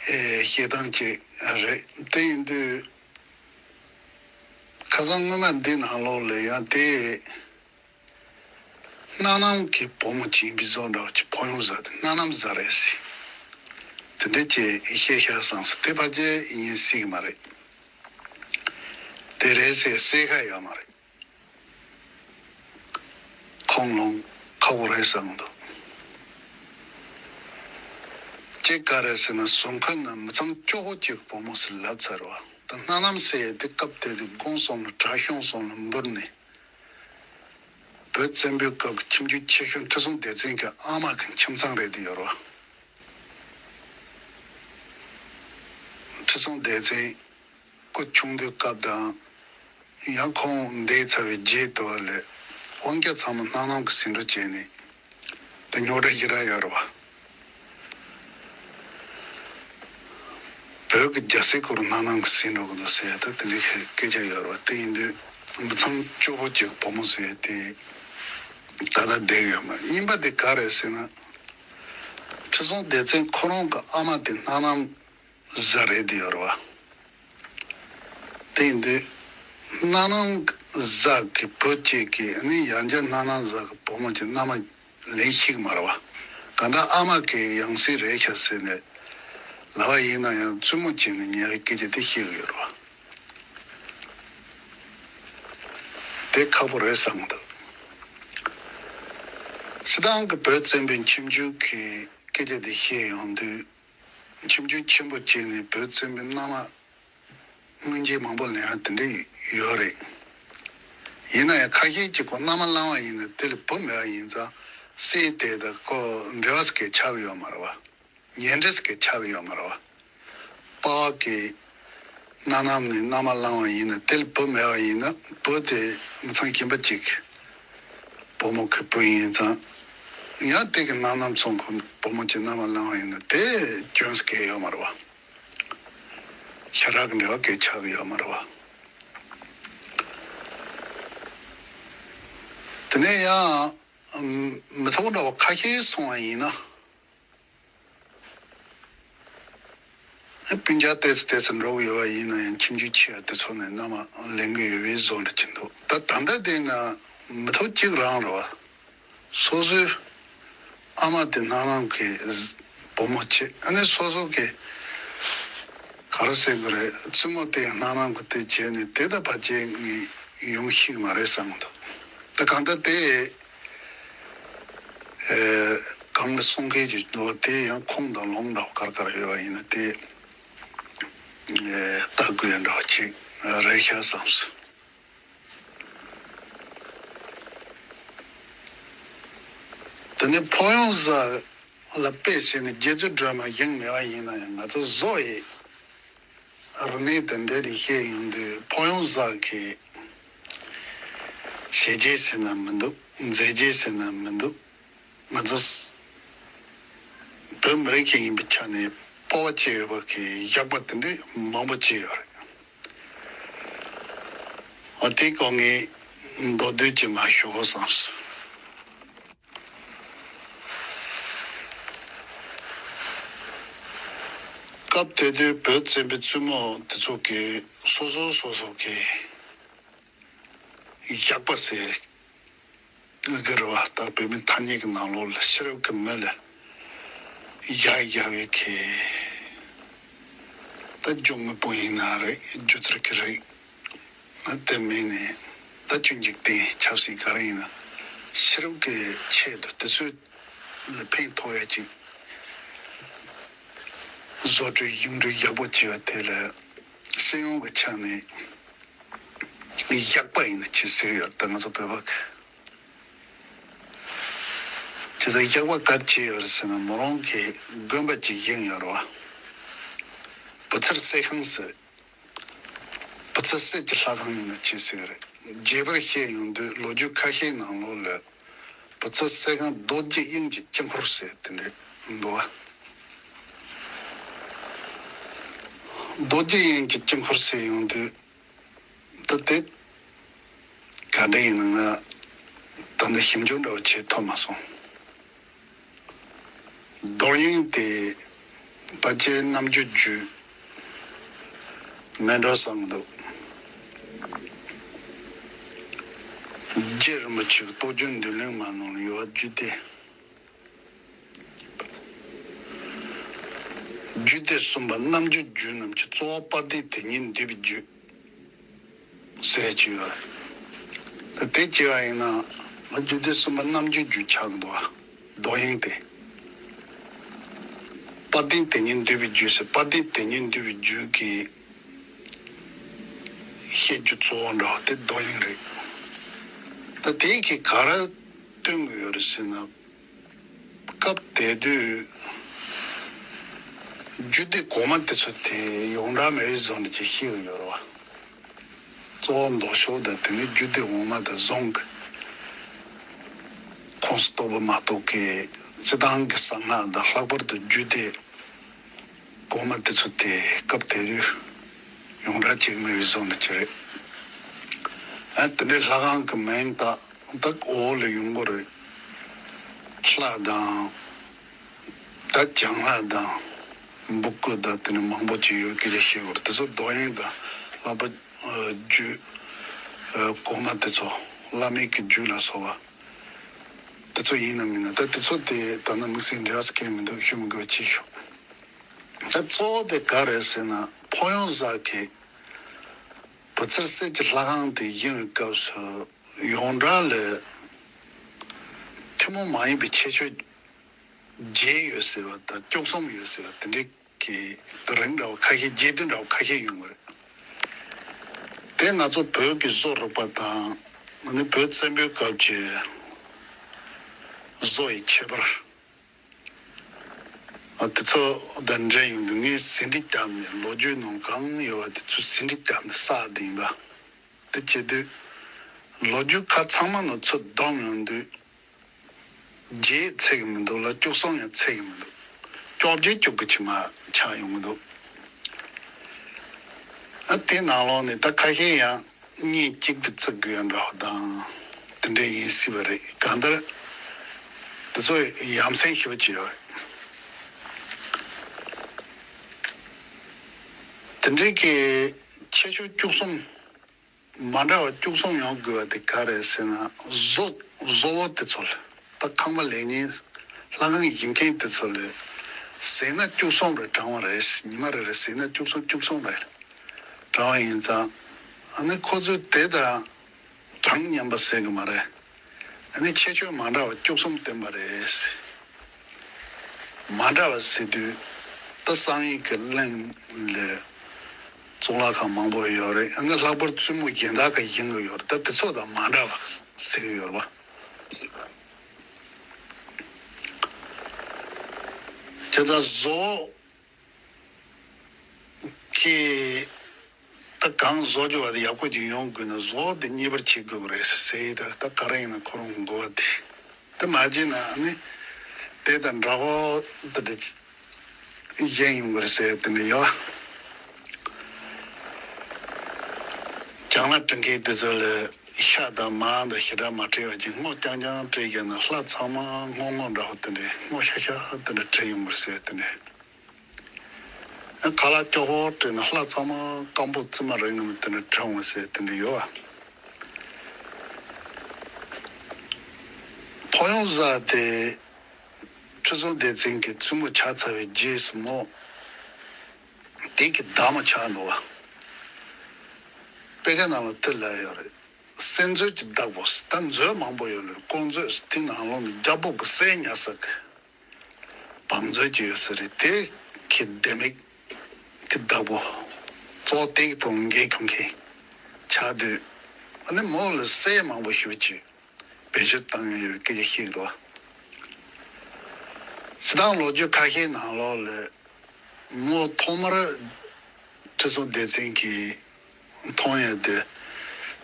ཨེ་བཤད་སྟངས་ཅིག་རེད། དེ་ཡིན་དུས་ཁ་སང་སྔོན་མ་འདི་ནང་ལོགས་ལ་ཡང་དེ་སྣ་ནམ་གྱི་བུ་མོ་ཅིག་ཡིན་པའི་བཟོ་འདྲ་བ་ཅིག་ཕོ་ཡོང་ཟེར་དེ་སྣ་ནམ་ཟེར་རེད་ཟེར། དེ་འདྲའི་ཅིག་བཤད་ཤག་བསམས་སོང་། དེ་ཕལ་ཆེར་ཡིན་སྲིད་ཀྱི་མ་རེད། དེ་རེད་ཟེར་གསལ་ཁ་ཡོད་མ་རེད། ཁོང་ལོང་ཁག་པོ་རེད་བསམ་གྱི་འདུག་ཅིག་ག་རེ་ཟེར་ན་ཟུང་མཁར་ན་མི་ཚང་སྐྱོ་པོ་ཅིག་བུ་མོ་ཟེར་ལབ་ཚར་བ། ད་སྣ་ནམ་ཟེར་ཡས་དེ་སྐབས་དེ་དུས་དགོན་གསུམ་ལ་གྲྭ་གཞུང་གསུམ་ལ་འབུར་ནས་བོད་བཙན་པོའི་སྐབས་ཀྱི་ཁྱིམ་རྒྱུད་ཆེ་ཤོས་ཁྲི་སྲོང་ལྡེ་བཙན་གྱི་ཨ་མ་གི་ཁྱིམ་ཚང་རེད་དེ་ཡོད་རེད་བ། ཁྲི་སྲོང་ལྡེ་བཙན་སྐུ་ཆུང་དུས་སྐབས་དང་། ཡང་ཁོང་འདས་ཚར་བའི་རྗེས་དུ་བ་ལས་དབང་རྒྱ་ཚང་མ་སྣ་ནམ་གྱིས་ཟིན་འགྲོ་བྱས་ནས་དེ་རྙོག་དྲ་ཞེ་དྲག་ཡོད་རེད་བ། བོད་ཀྱི་རྒྱལ་སྲིད་སྐོར་སྣ་ནམ་གྱིས་ཟིན་འགྲོ་གི་འདུག་ཟེར་ད་དེ་འདྲའི་སྐད་ཆ་ཡོད་རེད་བ། དེ་ཡིན་དུས་མི་ཚང་སྐྱོ་པོ་ཅིག་བུ་མོ་ཟེར་དེ་ད་ལྟ་བསྡད་ཡོད་མ་རེད། གཉིས་པ་དེ་ག་རེད་ཟེར་ན། ཁྲི་སྲོང་ལྡེ་བཙན་ཁོ་རང་གི་ཨ་མ་དེ་སྣ་ནམ་བཟའ་རེད་དེ་ཡོད་རེད་བ། དེ་ཡིན་དུས་སྣ་ནམ་བཟའ་གི་བུ་གཅིག་གིས་ནི་ཡང་བསྐྱར་སྣ་ནམ་བཟའ་གི་བུ་མོ་གཅིག་མནའ་མ་ལེན་ཤེས་ཀྱི་མ་རེད་བ། གང་ལྟར་ཨ་མ་གི་ཡང་སྲིད་རེད་ཤག་ཟེར་ནས་ལབ་པ་ཡིན་ན་ཡང་བཙུན་མོ་གཅིག་ནས་ཉེ་བའི་སྐད་ཆ་དེ་བཤད་གི་ཡོད་རེད་བ། དེ་ཁག་པོ་རེད་བསམ་གི་འདུག་སྤྱིར་བཏང་གི་བོད་བཙན་པོའི་ཁྱིམ་རྒྱུད་ཀྱི་སྐད་ཆ་དེ་བཤད་ཡོང་དུས། ཁྱིམ་རྒྱུད་ཆེན་པོ་བྱས་ནས་བོད་བཙན་པོའི་མནའ་མ་སྔོན་རྗེས་མང་པོ་ལེན་ཡ་དེ་འདྲ་ཡོད་རེད། ཡིན་ན་ཡང་ཁ་ཤས་ཀྱིས་ཁོ་མནའ་མ་བླངས་པ་ཡིན་ན་དེ་ལ་བུ་མེད་པ་ཡིན་ཙང་སྲས་དེ་དང་ཁོ་འབྲེལ་བ་ཟེར་མཁན་ཆགས་ཀྱི་ཡོད་མ་རེད་བ། ཉེ་འབྲེལ་ཟེར་མཁན་ཆགས་ཀྱི་ཡོད་མ་རེད་བ། པ་ཕ་གིས་སྣ་ནམ་ནས་མནའ་མ་བླངས་པ་ཡིན་ན་དེ་ལ་བུ་མེད་པ་ཡིན་ན་བུ་དེ་མི་ཚང་ཁྱིམ་པ་གཅིག་བུ་མོ་གི་བུ་ཡིན་ཙང་། ཡང་དེ་གི་སྣ་ནམ་ཚོ་ཁོ་བུ་མོ་གཅིག་མནའ་མ་བླངས་པ་ཡིན་ན་དེ་སྐྱོན་ཟེར་མཁན་ཡོད་མ་རེད་བ། ཞེ་དྲག་གི་འབྲེལ་བ་གལ་ཆགས་ཀྱི་ཡོད་མ་རེད་བ། དེ་ནས་ཡང་མི་ཐོག་འདྲ་བ་ཁ་ཤས་སོང་བ་ཡིན་ན། སྤུན་ཀྱག་ཏོག་ཙམ་ཏོག་ཙམ་འགྲོ་གི་ཡོད་པ་ཡིན་ན་ཡང་ཁྱིམ་རྒྱུད་ཆེ་བ་དེ་ཚོ་ནས་མནའ་མ་ལེན་གི་ཡོད་པའི་བཟོ་འདྲ་ཅིག་འདུག་ད་ད་ལྟ་དེ་ན་མི་ཐོག་གཅིག་རང་རེད་བ། སོ་སོའི་ཨ་མ་དེ་སྣ་ནང་གི་བུ་མོ་བྱས། ཨ་ནི་སོ་སོ་གི་ག་རེ་ཟེར་དགོས་རེད། བཙུན་མོ་དེ་སྣ་ནང་གི་དེ་བྱས་ནས་དེ་ད་ཕལ་ཆེར་ངས་ཡོང་ཤེས་ཀྱི་མ་རེད་བསམ་གྱི་འདུག་ད་གང་ལྟར་དེ་ཨེ་གང་ལ་གསུང་མཁན་ཅིག་འདུག་དེ་ཡང་ཁུངས་དང་ལུང་འདྲ་བ་ག་རེ་ག་རེ་ཡོད་པ་ཡིན་ན་དེ་ཨེ་ལྟ་དགོས་ཡ་འདྲ་བ་ཅིག་རེད་ཤག་བསམ་སོང་། དེ་ནས་ཕོ་ཡོང་ཟ་ལ་དཔེ་བྱས་ནས་རྗེ་བཙུན་སྒྲོལ་མ་བཞེངས་མེད་པ་ཡིན་ན་ཡང་ང་ཚོ་བཟོ་ཡི་རིག་གནས་དང་འབྲེལ་ནས་བཤད་ཡོང་དུས་ཕོ་ཡོང་ཟ་གི་བྱས་རྗེས་ཟེར་ན་མི་འདུག་མཛད་རྗེས་ཟེར་ན་མི་འདུག་ང་ཚོ་བོད་མི་རིགས་ཤིག་ཡིན་པའི་ཆ་ནས་སྤོབས་པ་བྱེད་འོས་པ་གི་བཞག་པ་དེ་འདྲའི་མང་པོ་བྱས་ཡོད་རེད། འོ་དེའི་སྐོར་ངས་མདོར་བསྡུས་ཀྱིས་མར་ཞུ་དགོས་བསམས་སོང་། སྐབས་དེ་དུས་བོད་བཙན་པོའི་བཙུན་མོ་དེ་ཚོ་གིས་སོ་སོ་སོ་སོ་གི་བཞག་པ་ཟེར་གི་རེད་བ། ད་བོད་མི་ཐ་སྙད་ཀྱི་ནང་ལོགས་ལ་ཕྱི་རབས་ཀྱི་མི་ལ་བཞག་བཞག་པའི་གི་ད་སྒྱུ་དངོས་པོ་ཡིན་ན་རེད། སྒྱུ་རྩལ་གྱི་རིགས་ང་དེ་མིན་ནས་ད་ཅུང་འཇིག་རྟེན་ཆབ་སྲིད་ག་རེ་ཡིན་ན་ཕྱི་རབས་ཀྱི་ཆེད་དུ་དེ་ཚོ་ལ་ཕན་ཐོགས་ཡ་ཅིག་བཟོ་སྐྲུན་བཞེངས་སྐྲུན་ཡག་པོ་བྱས་པ་དེ་ལ་སྤྱི་ཡོངས་ཀྱི་ཆ་ནས་བཞག་པ་ཡིན་ན་ཅི་ཟེར་ཡོད། ད་ང་ཚོ་བོད་པ་གི་ཅི་ཟེར་བཞག་པ་ག་རེ་བྱས་ཡོད་རེད་ཟེར་ན་མོ་རང་གི་དགོན་པ་ཅིག་བཞེངས་ཡོད་རེད་བ། བུ་ཚར་གསེར་ཁང་ཟེར། བུ་ཚ་སྲས་ཀྱི་ལྷ་ཁང་ཡིན་ན་ཅི་ཟེར་གི་རེད། རྒྱས་པར་བཤད་ཡོང་དུས་ལོ་རྒྱུས་ཁ་ཤས་ནང་ལོགས་ལ་བུ་ཚ་སྲས་ཁང་རྡོ་རྗེ་དབྱིངས་ཀྱི་དཀྱིལ་འཁོར་ཟེར་དེ་འདྲ་འདུག་བ། རྡོ་རྗེ་དབྱིངས་ཀྱི་དཀྱིལ་འཁོར་ཟེར་ཡོང་དུས་ད་དེ་ག་འདྲ་ཡིན་ན་ང་ད་ནི་ཞིབ་འཇུག་འདྲ་བོ་བྱེད་ཐུབ་མ་སོང་། རྡོ་དབྱིངས་དེ་ཕལ་ཆེར་རྣམ་འགྱུར་རྒྱུད་མེད་འགྲོ་བསམ་འདུག་རྗེ་རིན་པོ་ཆེ་གི་རྟོགས་བརྗོད་མདུན་ལེགས་མ་ནང་ལ་ཡོད་པ་རྒྱུད་སྡེ། རྒྱུད་སྡེ་གསུམ་པ་རྣམ་འགྱུར་རྒྱུད་རྣམས་ཀྱི་གཙོ་བོ་དཔལ་ལྡན་དེ་ཉིད་འདུས་པའི་རྒྱུད། ཟེར་གྱི་ཡོད་རེད། དེ་བྱས་པ་ཡིན་ན་ང་རྒྱུད་སྡེ་གསུམ་པ་རྣམ་འགྱུར་རྒྱུད་ཆགས་ཀྱི་འདུག་བ། རྡོ་དབྱིངས་དེ། དཔལ་ལྡན་དེ་ཉིད་འདུས་པའི་རྒྱུད་ཟེར། དཔལ་ལྡན་དེ་ཉིད་འདུས་པའི་རྒྱུད་ཀྱི་བཤད་རྒྱུ་གཙོ་བོ་འདྲ་བ་དེ་རྡོ་དབྱིངས་རེད། ད་དེ་གིས་ག་རེ་སྟོན་གྱི་ཡོད་རེད་ཟེར་ན། སྐབས་དེ་དུས་རྒྱུད་སྡེ་གོང་མ་དེ་ཚོ་དེ་ཡོངས་གྲགས་མེད་པའི་བཟོ་འདྲ་ཅིག་ཤེས་ཀྱི་ཡོད་རེད་བ། གཙོ་བོ་མདོ་ཕྱོགས་དང་དེ་ནས་རྒྱུད་སྡེ་འོག་མ་དང་རྫོང་གི་ཁོངས་སུ་གཏོགས་པ་མ་གཏོགས་ཀྱི་སྤྱི་བཏང་གི་གསང་སྔགས་དང་ལྷག་པར་དུ་རྒྱུད་སྡེ་གོང་མ་དེ་ཚོ་དེ་སྐབས་དེ་དུས་ཡོངས་གྲགས་ཅིག་མེད་པའི་བཟོ་འདྲ་ཅིག་རེད། ཨ་དེ་འདྲའི་ལྷ་ཁང་གི་མིང་དག་དག་འོག་ལ་ཡོང་གི་རེད། ལྷ་དང་། ད་བྱང་ལྷ་དང་། འབུ་བརྐོས་དང་དེ་ནས་མང་པོ་ཅིག་ཡོད་སྐད་ཆ་བཤད་དགོས་རེད། དེ་ཚོ་རྡོ་དབྱིངས་དང་ལྷག་པ་རྒྱུད་གོང་མ་དེ་ཚོ་བླ་མེད་ཀྱི་རྒྱུད་ལ་སོགས་པ་དེ་ཚོ་ཡིན་ནམ་མིན་ན། ད་དེ་ཚོ་དེ་ད་ནི་དམིགས་བསལ་འབྲེལ་བ་ཟེར་མཁན་མི་འདུག་ཞུ་མི་དགོས་པ་བྱས་ཤོག་ད་གཙོ་བོ་དེ་ག་རེད་ཟེར་ན་ཕོ་ཡོང་ཟ་གི་བུ་ཚར་གསེར་གྱི་ལྷ་ཁང་དེ་བཞེངས་པའི་སྐབས་སུ་ཡོངས་གྲགས་ལ་ཐུན་མོང་མ་ཡིན་པའི་ཁྱད་ཆོས་བརྒྱད་ཡོད་ཟེར་བ་དང་བཅུ་གསུམ་ཡོད་ཟེར་བ་དེ་འདྲའི་གི་དེ་རིང་འདྲ་བ་ཁ་ཤས་རྒྱས་བསྡུས་འདྲ་བ་ཁ་ཤས་ཡོང་གི་རེད། དེ་ང་ཚོ་བོད་ཀྱི་བཟོ་རིག་པ་དང་ཨ་ནི་བོད་བཙན་པོའི་སྐབས་ཀྱི་བཟོ་ཡི་ཁྱད་པར། ཨ་དེ་ཚོ་དང་འབྲེལ་ཡོང་དུས་ངས་ཟིན་བྲིས་བརྒྱབ་ནས་ལོ་རྒྱུས་ནང་གང་ཡོད་པ་དེ་ཚོ་ཟིན་བྲིས་བརྒྱབ་ནས་བསགས་བསྡད་ཡིན་པ། དེ་བྱེད་དུས་ལོ་རྒྱུས་ཁག་ཚང་མ་ནང་ཚུར་བསྡོམས་ཡོང་དུས་བརྒྱད་ཚད་ཀྱི་མི་འདུག་ལ་བཅུ་གསུམ་ཡང་ཚད་ཀྱི་མི་འདུག་བཅོ་བརྒྱད་བཅུ་དགུ་ཕྱི་མ་ཆགས་ཡོང་གི་འདུག་ཨ་དེ་ནང་ལོགས་ནས་ད་ཁ་ཤས་ཡང་བརྙན་གཅིག་ཏུ་བརྩི་དགོས་ཡ་འདྲ་བ་དང་དེ་འདྲ་ཡིན་སྲིད་པ་རེད། གང་ལྟར་དེ་ཚོ་ཡ་མཚན་ཞེ་པོ་ཅིག་ཡོད་རེད། དེ་འདྲའི་གི་ཁྱད་ཆོས་བཅུ་གསུམ། མ་འདྲ་བ་བཅུ་གསུམ་ཡོང་དགོས་པ་དེ་ག་རེད་ཟེར་ན། བཟོ་བཟོ་བོ་དེ་ཚོ་ལ། ད་ཁང་པ་ལས་མཁན་ལྷ་ཁང་གི་མཁན་དེ་ཚོ་ལ་ཟས་སྣ་བཅུ་གསུམ་རེ་དྲངས་པ་རེད། ཉི་མ་རེ་རེ་ཟས་སྣ་བཅུ་གསུམ་བཅུ་གསུམ་རེ་དྲངས་པ་ཡིན་ཙང་། ཨ་ནི་ཁོ་ཚོས་དེ་དང་གྲངས་མཉམ་པ་ཟེར་གི་མ་རེད། ཨ་ནི་ཁྱད་ཆོས་མ་འདྲ་བ་བཅུ་གསུམ་བསྟན་པ་རེད། མ་འདྲ་བ་ཟེར་དུས་ད་བསམ་ཡས་ཀྱི་གླིང་ལ་གཙུག་ལག་ཁང་མང་པོ་ཡོད་རེད། ཨ་ནི་ལྷག་པར་བཙུན་མོ་གཞན་དག་གི་ཡིན་གྱི་ཡོད་རེད། ད་དེ་ཚོ་དང་མ་འདྲ་བ་ཟེར་གྱི་ཡོད་རེད་པ། དེ་ལྟར་བཟོ་གི་ད་གང་བཟོ་རྒྱུ་བ་དེ་ཡག་པོ་ཅིག་ཡོང་དགོས་ན་བཟོ་དེ་མཉེས་པར་བྱེད་དགོས་རེད་ཟེར་ཡི། ད་ད་ག་རེ་ཡིན་ན་ཁོ་རང་དགོས་པ་དེ། དེ་མ་བྱས་ན་ནི་དེ་དང་འདྲ་བོ་དེ་འདྲ་གཞན་ཡོང་གི་རེད་ཟེར་དེ་འདྲ་ཡོད། རྒྱང་ལ་སྤྲིན་མཁན་དེ་ཚོ་ལ་ཤ་དང་མར་དང་ཞེ་དྲག་མ་སྤྲད་པ་ཅིག་སྔོ་རྐྱང་རྐྱང་སྤྲད་ཀྱི་ན་ལྷ་ཚང་མ་སྔོ་སྔོ་འདྲ་བོ་དེ་འདྲ་སྔོ་ཤ་ཤ་དེ་འདྲ་སྤྲད་ཡོང་གི་རེད་ཟེར་དེ་འདྲ། ཁ་ལག་སྐྱོ་པོ་སྤྲད་ན་ལྷ་ཚང་མ་སྐམ་པོ་རྩིབ་མ་རིང་ངམ་དེ་འདྲ་དྲངས་འོང་ཟེར་དེ་འདྲ་ཡོད་པ། ཕོ་ཡོང་བཟའ་དེ་ཁྲི་སྲོང་ལྡེ་བཙན་གྱི་བཙུན་མོ་ཆགས་ཚར་བའི་རྗེས་སུ་མོ་དེ་གི་བདག་མོ་ཆགས་འདུག་པ། དཔེ་ཆ་ནང་ལ་དེ་ལབ་ཡོད་རེད། གསེར་མཛོད་ཀྱི་བདག་པོ། ད་མཛོད་མང་པོ་ཡོད་རེད། ཀོང་མཛོད་དེ་ནང་ལོགས་ནས་རྒྱལ་པོ་གི་སྲས་ཉར་ས་གི་བང་མཛོད་ཅིག་ཡོད་ས་རེད། དེ་གི་ལྡེ་མིག་གི་བདག་པོ། གཙོ་བོ་དེ་གི་ཐོག་འགན་འཁྱེར་མཁན་ཆགས་དུས། ཨ་ནི་མོ་ལ་སྲས་མང་པོ་ཞེ་པོ་ཅིག་བེད་སྤྱོད་བཏང་ཡོད་པའི་སྐད་ཆ་བཤད་འདུག་པ། སྤྱིར་བཏང་ལོ་རྒྱུས་ཁ་ཤས་ནང་ལོགས་ལ་མོ་ཐོག་མར་ཁྲི་སྲོང་ལྡེ་བཙན་གྱིས་མཐོང་ཡ་དེ་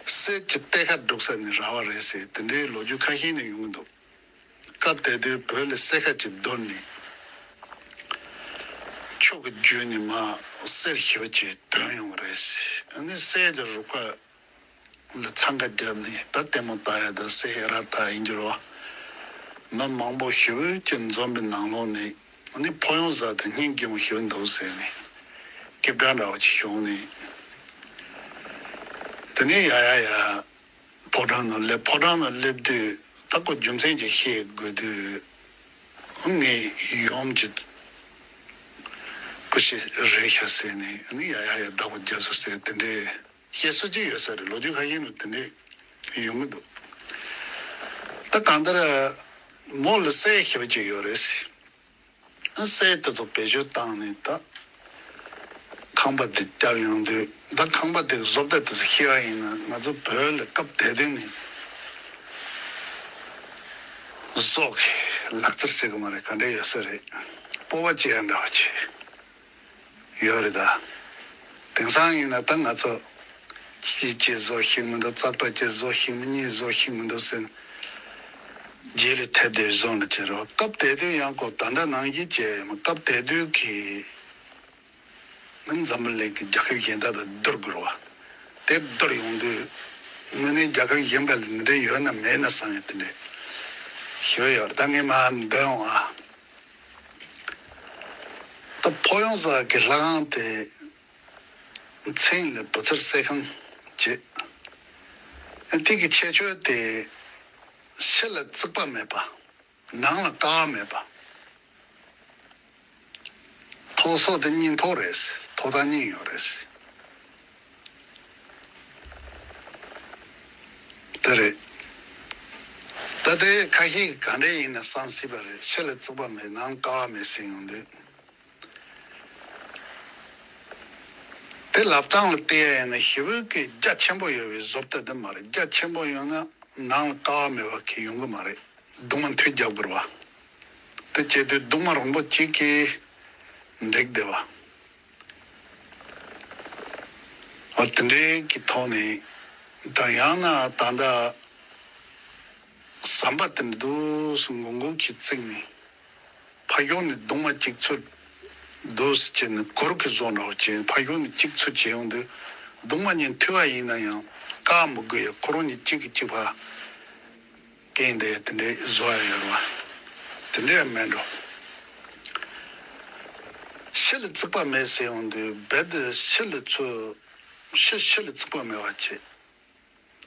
གསེར་གྱི་གཏེར་ཁ་བསྒྲུགས་ས་ནི་ར་བ་རེད་ཟེར་དེ་འདྲའི་ལོ་རྒྱུས་ཁ་ཤས་ནས་ཡོང་གི་འདུག། སྐབས་དེ་དུས་བོད་ལ་གསེར་ཁ་ཅིག་བརྡོལ་ནས་ཆུ་གི་རྒྱུད་ནས་མར་གསེར་ཞེ་པོ་ཅིག་ཐོན་ཡོང་གི་རེད། ཨ་ནི་གསེར་གྱི་རུ་ཁག་ལ་འཚང་ཁ་བརྒྱབ་ནས་ད་ལྟད་མོ་ལྟ་ཡ་དང་གསེར་ཡ་ར་ད་ཡིན་གྱི་རེད་པ། མི་མང་པོ་ཞེ་པོ་ཅིག་འཛོམས་པའི་ནང་ལོགས་ནས་ཨ་ནི་ཕོ་ཡོང་བཟའ་དེ་སྙིང་རྗེ་མོ་ཞེ་པོ་འདུག་ཟེར་ནས་སྐད་གྲགས་འདྲ་བ་ཅིག་བྱུང་ནས། དེ་ནས་ཡ་ཡ་ཡ། ཕོ་བྲང་ནང་སླེབས། ཕོ་བྲང་ནང་སླེབས་དུས་ད་ཁོ་རྒྱུ་མཚན་ཅིག་བཤད་དགོས་དུས། ངས་ཡུམ་གྱི་སྐུ་ཞབས་རེད་ཤག་ཟེར་ནས་ཨ་ནི་ཡ་ཡ་ཡ་བདག་པོ་རྒྱབ་སོང་ཟེར་དེ་འདྲའི་བཤད་སྲོལ་ཅིག་ཡོད་ས་རེད། ལོ་རྒྱུས་ཁ་ཤས་ནང་དེ་འདྲའི་ཡོང་གི་འདུག། ད་གང་ལྟར་མོ་ལ་སྲས་ཞེ་པོ་ཅིག་ཡོད་རེད། སྲས་དེ་ཚོ་བེད་སྤྱོད་བཏང་ནས་ད་ཁང་པ་དེ་བརྒྱབ་ཡོང་དུས། ད་ཁང་པ་དེ་བཟོ་ལྟ་དེ་ཚོ་ཤེས་པ་ཡིན་ན་ང་ཚོ་བོད་ལ་སྐབས་དེ་དུས་ནས་བཟོ་གི་ལག་རྩལ་ཟེར་གི་མ་རེད། ག་འདྲ་ཡོད་ས་རེད། སྤོབས་པ་སྐྱེ་ཡ་འདྲ་བ་ཅིག་ཡོད་རེད་ད། དེང་སང་ཡིན་ན་ད་ང་ཚོ་གཅིག་གཅིག་བཟོ་ཤེས་མི་འདུག། ཙག་སྒྲ་གཅིག་བཟོ་ཤེས་མི་གཉིས་བཟོ་ཤེས་མི་འདུག་ཟེར། རྗེས་ལ་ཐེབས་ཏེ་བཟོ་ནས་བྱེད་རོགས། སྐབས་དེ་དུས་ཡང་ཁོ་ད་ལྟ་ནང་བཞིན་བྱས་ཡོད་མ། སྐབས་དེ་དུས་ཀྱི་འཛམ་བུ་གླིང་གི་རྒྱལ་ཁབ་གཞན་དག་དང་བསྡུར་དགོས་རེད་པ། དེ་བསྡུར་ཡོང་དུས་དངོས་གནས་རྒྱལ་ཁབ་གཞན་པ་ལ་འདི་འདྲ་ཡོད་ན་མེད་ན་བསམ་ཡས་དེ་འདྲ་ཞུ་ཡོད་རེད། ད་ངས་མར་འདོན་འོང་ཨ། ད་ཕོ་ཡོང་ས་གི་ལྷ་ཁང་དེ་མཚན་ལ་བུ་ཚར་གསེར་ཁང་བྱས། དེ་གི་ཁྱད་ཆོས་དེ་ཕྱི་ལ་རྩིག་པ་མེད་པ། ནང་ལ་ཀ་བ་མེད་པ། ཐོག་སོ་དེ་གཉིས་ཐོག་རེད། ཐོག་ཐག་གཉིས་ཡོད་རེད། དེ་རེད། ད་དེ་ཁ་ཤས་ག་འདྲས་ཡིན་ན་བསམ་སྲིད་པ་རེད། ཕྱི་ལ་རྩིག་པ་མེད། ནང་ཀ་བ་མེད་ཟེར་ཡོང་དུས། དེ་ལབ་སྟངས་ལ་བལྟས་ཡ་ཡིན་ན་ཞེ་པོ་གི་རྒྱ་ཆེན་པོ་ཡོད་པའི་བཟོ་ལྟ་དེ་མ་རེད། རྒྱ་ཆེན་པོ་ཡོད་ན་ནང་ལ་ཀ་བ་མེད་པ་གི་ཡོང་གི་མ་རེད། གདུང་མ་མཐུད་རྒྱག་དགོས་རེད་པ། དེ་བྱེད་དུས་གདུང་མ་རིང་པོ་གཅིག་གིས་འགྲིག་བསྡད་པ། འོ་དེ་འདྲའི་གི་ཐོག་ནས་ད་ཡང་ན་ད་ལྟ་ཟམ་པ་དེ་འདུག་སེ་མགོ་མགོ་གིས་བརྩིགས་ནས། ཕ་ཤོག་ནས་གདུང་མ་གཅིག་ཚུར་འདུག་སེ་བྱས་ནས་གུར་གྱི་བཟོ་འདྲ་བོ་བྱས། ཕ་ཤོག་ནས་གཅིག་ཚུར་བྱས་ཡོང་དུས། གདུང་མ་གཉིས་མཐུད་པ་ཡིན་ན་ཡང་བཀག་མི་དགོས་ཡ། ཁོ་རང་གཉིས་གཅིག་གིས་གཅིག་ཕར་བཀལ་འདི་དེ་འདྲའི་བཟོ་ཡ་ཡོད་རེད་བ། དེ་འདྲའི་མེད་འགྲོ། ཤི་ལ་བརྩིགས་པ་མེད་ཟེར་ཡོང་དུས་རྦད་དེ་ཤི་ལ་ཚུར་ཤི་ཤི་ལ་བརྩིགས་པ་མེད་པ་བྱེད།